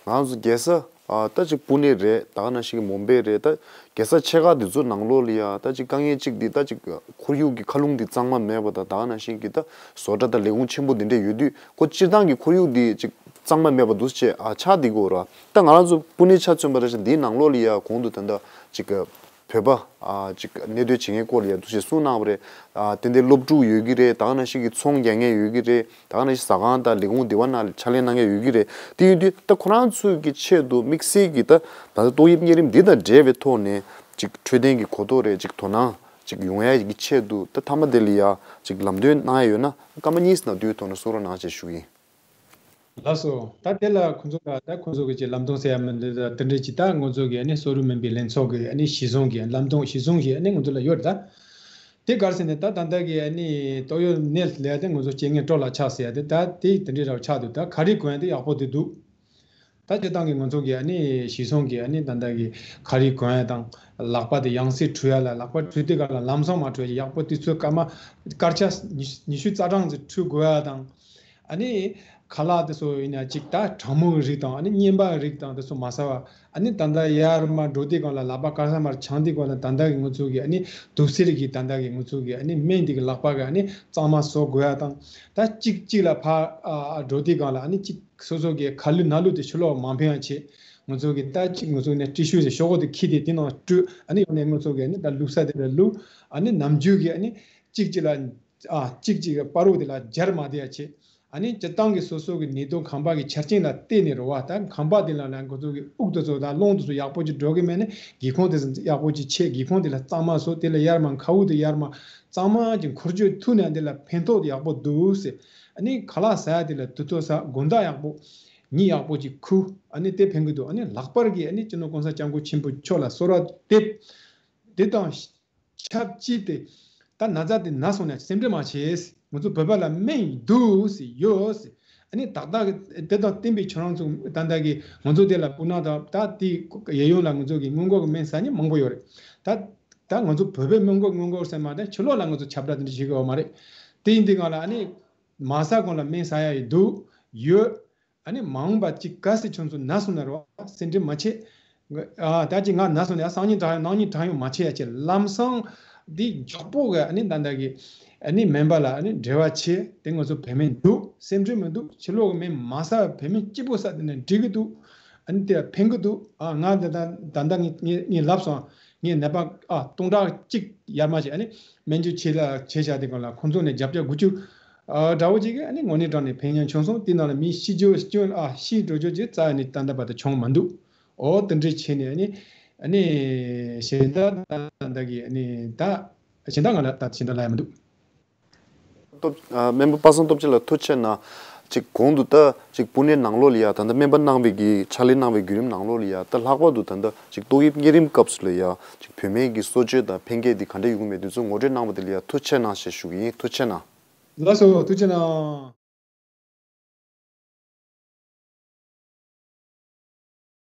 ང་ཚོ་རྒྱལ་ས་ཨ་ད་ཅིག་པུ་ནེ་རེད། ད་ག་ནང་བཞིན་གྱི་མུམ་བེ་རེད། ད་རྒྱལ་ས་ཆེ་ཁག་འདི་ཚོ་ནང་ལོགས་ལ་ཡ་ད་ཅིག་དཀའ་ངལ་གཅིག་འདི་ད་ཅིག་ཁོར་ཡུག་གི་མཁའ་རླུང་འདི་གཙང་མ་མེད་པ་དང་། ད་ག་ནང་བཞིན་གྱི་ད་བཟོ་གྲྭ་དང་ལས་ཁུངས་ཆེན་པོ་འདི་འདྲས་ཡོད་དུས་ཁོ་སྤྱིར་བཏང་གི་ཁོར་ཡུག་འདི་ཅིག་གཙང་མ་མེད་པ་འདུག་ཅེས་ཨ་ཆགས་འདི་གོ་ར། ད་ང་རང་ཚོ་པུ་ནེ་ཆ་མཚོན་པ་རེད་ཤག་འདིའི་ནང་ལོགས་ལ་ཡ་གོང་དུ་ད་ལྟ་ཅིག་བོད་པ་ཨ་ཅིག་གནས་སྡོད་བྱེད་མཁན་སྐོར་ལ་ཡ་འདུག་ཅེས་གསུངས་གནང་བ་རེད། ཨ་དེ་འདྲའི་སློབ་ཕྲུག་ཡོད་ཀྱི་རེད། ད་ག་ནང་བཞིན་གྱི་ཚོང་རྒྱག་མཁན་ཡོད་ཀྱི་རེད། ད་ག་ནང་བཞིན་ཟ་ཁང་དང་ལས་ཁུངས་སྡེ་བ་ནང་ལ་ཕྱག་ལས་གནང་མཁན་ཡོད་ཀྱི་རེད། དེ་ཡིན་དུས་ད་ཁོ་རང་ཚོའི་གི་ཆེད་དུ་དམིགས་བསལ་གྱི་ད་ད་ལྟ་ཏོག་དབྱིབས་གཉན་རིམས་འདི་དང་འབྲེལ་བའི་ཐོག་ནས་ཅིག་འཕྲོད་བསྟེན་གྱི་གོ་རྟོགས་རེད། ཅིག་དོ་སྣང་ཅིག་ཡོང་ཡ་གི་ཆེད་དུ་ད་མཐའ་མ་དེ་ལ་ཡ་ཅིག་ལམ་སྟོན་གནང་ཡ་ཡོད་ན་སྐར་མ་གཉིས་ནང་དུས་ཐོག་ནས་གསུང་རོགས་གནང་ཞེས་ཞུ་གི་ཡིན། ལགས་སོ། ད་དེ་ལ་ཁོང་ཚོ་ལ་ད་ཁོང་ཚོ་གི་ཅིག་ལམ་སྟོན་ཟེར་ཡ་མི་འདུག་ད་དེ་འདྲ་ཅིག་ད་ང་ཚོ་གི་ཨ་ནི་གསོ་རིག་སྨན་པའི་ལྷན་ཚོགས་ཀྱི་ཨ་ནི་གཞི་བཟུང་གི་ལམ་སྟོན་གཞི་བཟུང་ཞིག་ཨ་ནི་ང་ཚོ་ལ་ཡོད་རེད་ད། དེ་གར་ཟེར་ནས་ད་ད་ལྟ་གི་ཨ་ནི་ཏོག་དབྱིབས་ནད་ལས་དེ་ང་ཚོ་རྐྱེན་ངན་སྤྲོ་ལ་ཆགས་ཟེར་ཡ་དེ་ད་དེ་དེ་འདྲའི་རབ་ཆགས་འདུག་ད་ཁ་རས་གོན་ཡ་དེ་ཡག་པོ་དེ་འདུག་ད་སྤྱིར་བཏང་གི་ང་ཚོ་གི་ཨ་ནི་གཞི་བཟུང་གི་ཨ་ནི་ད་ལྟ་གི་ཁ་རས་གོན་ཡ་དང་། ལག་པ་དེ་ཡང་སེ་འཁྲུ་ཡ་ལ། ལག་པ་འཁྲུ་དུས་སྒང་ལ་ལམ་སང་མ་འཁྲུ་ཡ། ཡག་པོ་དུས་ཚོད་སྐར་མ་སྐར་ཆ་ཉི་ཉི་ཤུ་རྩ་གྲངས་ཙམ་འཁྲུ་དགོས་ཡ་དང་། ཨ་ནི་ཁ་ལག་དེ་ཚོ་ཡིན་ན་ཅིག་ད་གྲང་མོའི་རིགས་དང་ཨ་ནི་མཉེན་པའི་རིགས་དང་དེ་ཚོ་མ་ཟ་བ། ཨ་ནི་ད་ལྟ་ཡར་མར་འགྲོ་དུས་སྒང་ལ་ལག་པ་ག་ས་མར་འཆང་དུས་སྒང་ལ་ད་ལྟ་གི་ང་ཚོ་གི་ཨ་ནི་དུག་སེལ་གྱི་ད་ལྟ་གི་ང་ཚོ་གི་ཨ་ནི་སྨན་དེ་གི་ལག་པ་གི་ཨ་ནི་གཙང་མ་བཟོ་དགོས་ཡ་དང་། ད་གཅིག་གཅིག་ལ་ཕར་ཨ་འགྲོ་དུས་སྒང་ལ་ཨ་ནི་གཅིག་སོ་སོ་གི་ཁ་ལུད་སྣ་ལུད་དེ་ཕྱི་ལོགས་མ་འཕེན་ཡ་བྱེད། ང་ཚོ་གི་ད་གཅིག་ང་ཚོ་ནས་ཏི་ཤུ་ཟེར་ཤོག་གུ་དེ་ཁྱེར་ཏེ་དེ་ནང་བཀྲུས། ཨ་ནི་ཡང་ནས་ང་ཚོ་གི་ཨ་ནི་ད་བླུགས་ས་དེ་ལ་བླུགས། ཨ་ནི་ནམ་རྒྱུན་གི་ཨ་ནི་གཅིག་གཅིག་ལ་ཨ་གཅིག་གཅིག་གི་བར་དུ་དེ་ལ་སྦྱར་མ་བསྡད་ཡ་བྱེད། ཨ་ནི་སྤྱིར་བཏང་གི་སོ་སོ་གི་ནད་གདོན་ཁང་པ་གི་ཆ་རྐྱེན་ལ་བལྟས་ནས་རེད་བ། ད་ཁང་པ་དེ་ལ་ལ་ང་ཚོ་གི་དབུགས་དེ་ཚོ་དང་རླུང་དེ་ཚོ་ཡག་པོ་ཅིག་འགྲོ་གི་མེད་ན་སྒེའུ་ཁུང་དེ་ཚོ་ཡག་པོ་ཅིག་ཕྱེ། སྒེའུ་ཁུང་དེ་ལ་གཙང་མ་བཟོ། དེ་ལ་ཡར་མར་མཁའ་དབུགས་དེ་ཡར་མར་གཙང་མ་ཅིག་འཁོར་སྐྱོད་ཐུབ་ན་དེ་ལ་ཕན་ཐོགས་ཡག་པོ་འདུག་ཟེར། ཨ་ནི་ཁ་ལག་ཟ་ཡ་དེ་ལ་དུས་ཚོད་ཟ། དགོང་དག་ཡག་པོ་གཉིད་ཡག་པོ་ཅིག་ཁུག་ཨ་ནི་དེ་ཕན་གི་འདུག་ཨ་ནི་ལྷག་པར་གྱི་ཨ་ནི་སྤྱི་ནོར་༸གོང་ས་༸སྐྱབས་མགོན་ཆེན་པོ་མཆོག་ལ་གསོལ་བ་འདེབས། དེ་དང་ཆབས་ཅིག་སྟེ། ད་ན་ཚ་དེ་ན་སོང་ན་སེམས་ཁྲལ་མ་བྱེད། ང་ཚོ་བོད་པ་ལ་སྨན་འདུག་ཟེར་ཡོད་ཟེར། ཨ་ནི་ཏག་ཏག་གི་དེ་དང་བསྟུན་པའི་ཁྱོད་རང་ཚོ་ད་ལྟ་གི་ང་ཚོ་དེ་ལ་སྤུ་ན་དང་ད་དེ་གཡས་གཡོན་ལ་ང་ཚོ་གི་སྔོན་འགོག་གི་སྨན་ཟ་མཁན་མང་པོ་ཡོད་རེད། ད་ད་ང་ཚོ་བོད་པའི་སྔོན་འགོག་སྔོན་འགོག་ཟེར་མ་ད་ཕྱི་ལོགས་ལ་ང་ཚོ་ཁྱབ་བསྒྲགས་དེ་འདྲ་བྱེད་དགོས་པ་མ་རེད། དེ་ཡིན་དུས་སྒང་ལ་ཨ་ནི་མ་ཟ་གོང་ལ་སྨན་ཟ་ཡ་ཡི་འདུག་ཡོད། ཨ་ནི་མ་འོངས་པ་ཅིག་གལ་སྲིད་ཁྱོད་ཚོ་ན་སོང་ན་རོ་སེམས་ཁྲལ་མ་བྱེད། ཨ་ད་ཅིག་ང་ན་སོང་ན་ཡ་སང་ཉིན་དྲག་ཡོང་གནངས་ཉིན་དྲག་ཡོང་མ་བྱེད་ཡ་བྱེད། ལམ་སང་འདི་མགྱོགས་པོ་གི་ཨ་ནི་ད་ལྟ་གི་ཨ་ནི་སྨན་པ་ལ་ཨ་ནི་འབྲེལ་བ་བྱེད། དེ་ང་ཚོ་བོད་སྨན་འདུག་སེམས་ཁྲལ་མི་འདུག་ཕྱི་ལོགས་གི་སྨན་མ་ཟ་བ་བོད་སྨན་སྐྱིད་པོ་ཟ། དེ་ནས་འགྲིག་གི་འདུག་ཨ་ནི་དེ་ལ་ཕན་གི་འདུག་ཨ་ང་ད་ད་ད་ལྟ་ངས་ངས་ངས་ལབ་སོང་། ངས་ནད་པ་ཨ་སྟོང་ཕྲག་གཅིག་ཡར་མར་ཅིག་ཨ་ནི་སྨན་བཅོས་བྱེད་ལ་བྱེད་བྱ་དེ་གང་ལ་ཁོང་ཚོ་ནས་བརྒྱ་ཆ་དགུ་བཅུ་ཨ་འདྲ་བོ་ཅིག་གི་ཨ་ནི་དངོས་གནས་དྲང་ནས་ཕན་ཡང་བྱུང་སོང་། དེ་ནང་ལ་མི་ཤི་རྒྱུ་སྐྱོན་ཨ་ཤི་འགྲོ་རྒྱུ་ཅིག་རྩ་ནས་ད་ལྟ་བར་དུ་བྱུང་མ་འདུག་འོ་དེ་འདྲའི་བྱས་ནས་ཨ་ནི་ཨ་ནི་གཞན་དག་ད་ད་གི་ཨ་ནི་ད་གཞན་དག་ང་ལ་ད་གཞན་དག་ལབ་ཡ་མི་འདུག་སྟོབས། ཨ་སྨན་པ་པ་སངས་སྟོབས་ཆེན་ལགས་ཐུགས་རྗེ་གནང་། ཅིག་གོང་དུ་ད་ཅིག་སྤུ་ནས་ནང་ལོགས་ལ་ཡ་ད་ལྟ་སྨན་པ་གནང་བའི་གི་ཕྱག་ལས་གནང་བའི་བརྒྱུད་རིམ་ནང་ལོགས་ལ་ཡ་ད་ལྷག་པར་དུ་ད་ལྟ་ཅིག་ཏོག་དབྱིབས་གཉན་རིམས་སྐབས་སུ་ལ་ཡ་ཅིག་བོད་སྨན་གྱི་གསོ་བཅོས་དང་ཕན་སྐྱེད་འདི་ག་འདྲ་ཡོང་གི་མེད་འདི་ཚོ་ངོ་སྤྲོད་གནང་བ་དེ་ལ་ཡ་ཐུགས་རྗེ་གནང་ཞེས་ཞུ་གི་ཡིན། ཐུགས་རྗེ་གནང་། ལགས་སོ་ཐུགས་རྗེ་གནང་།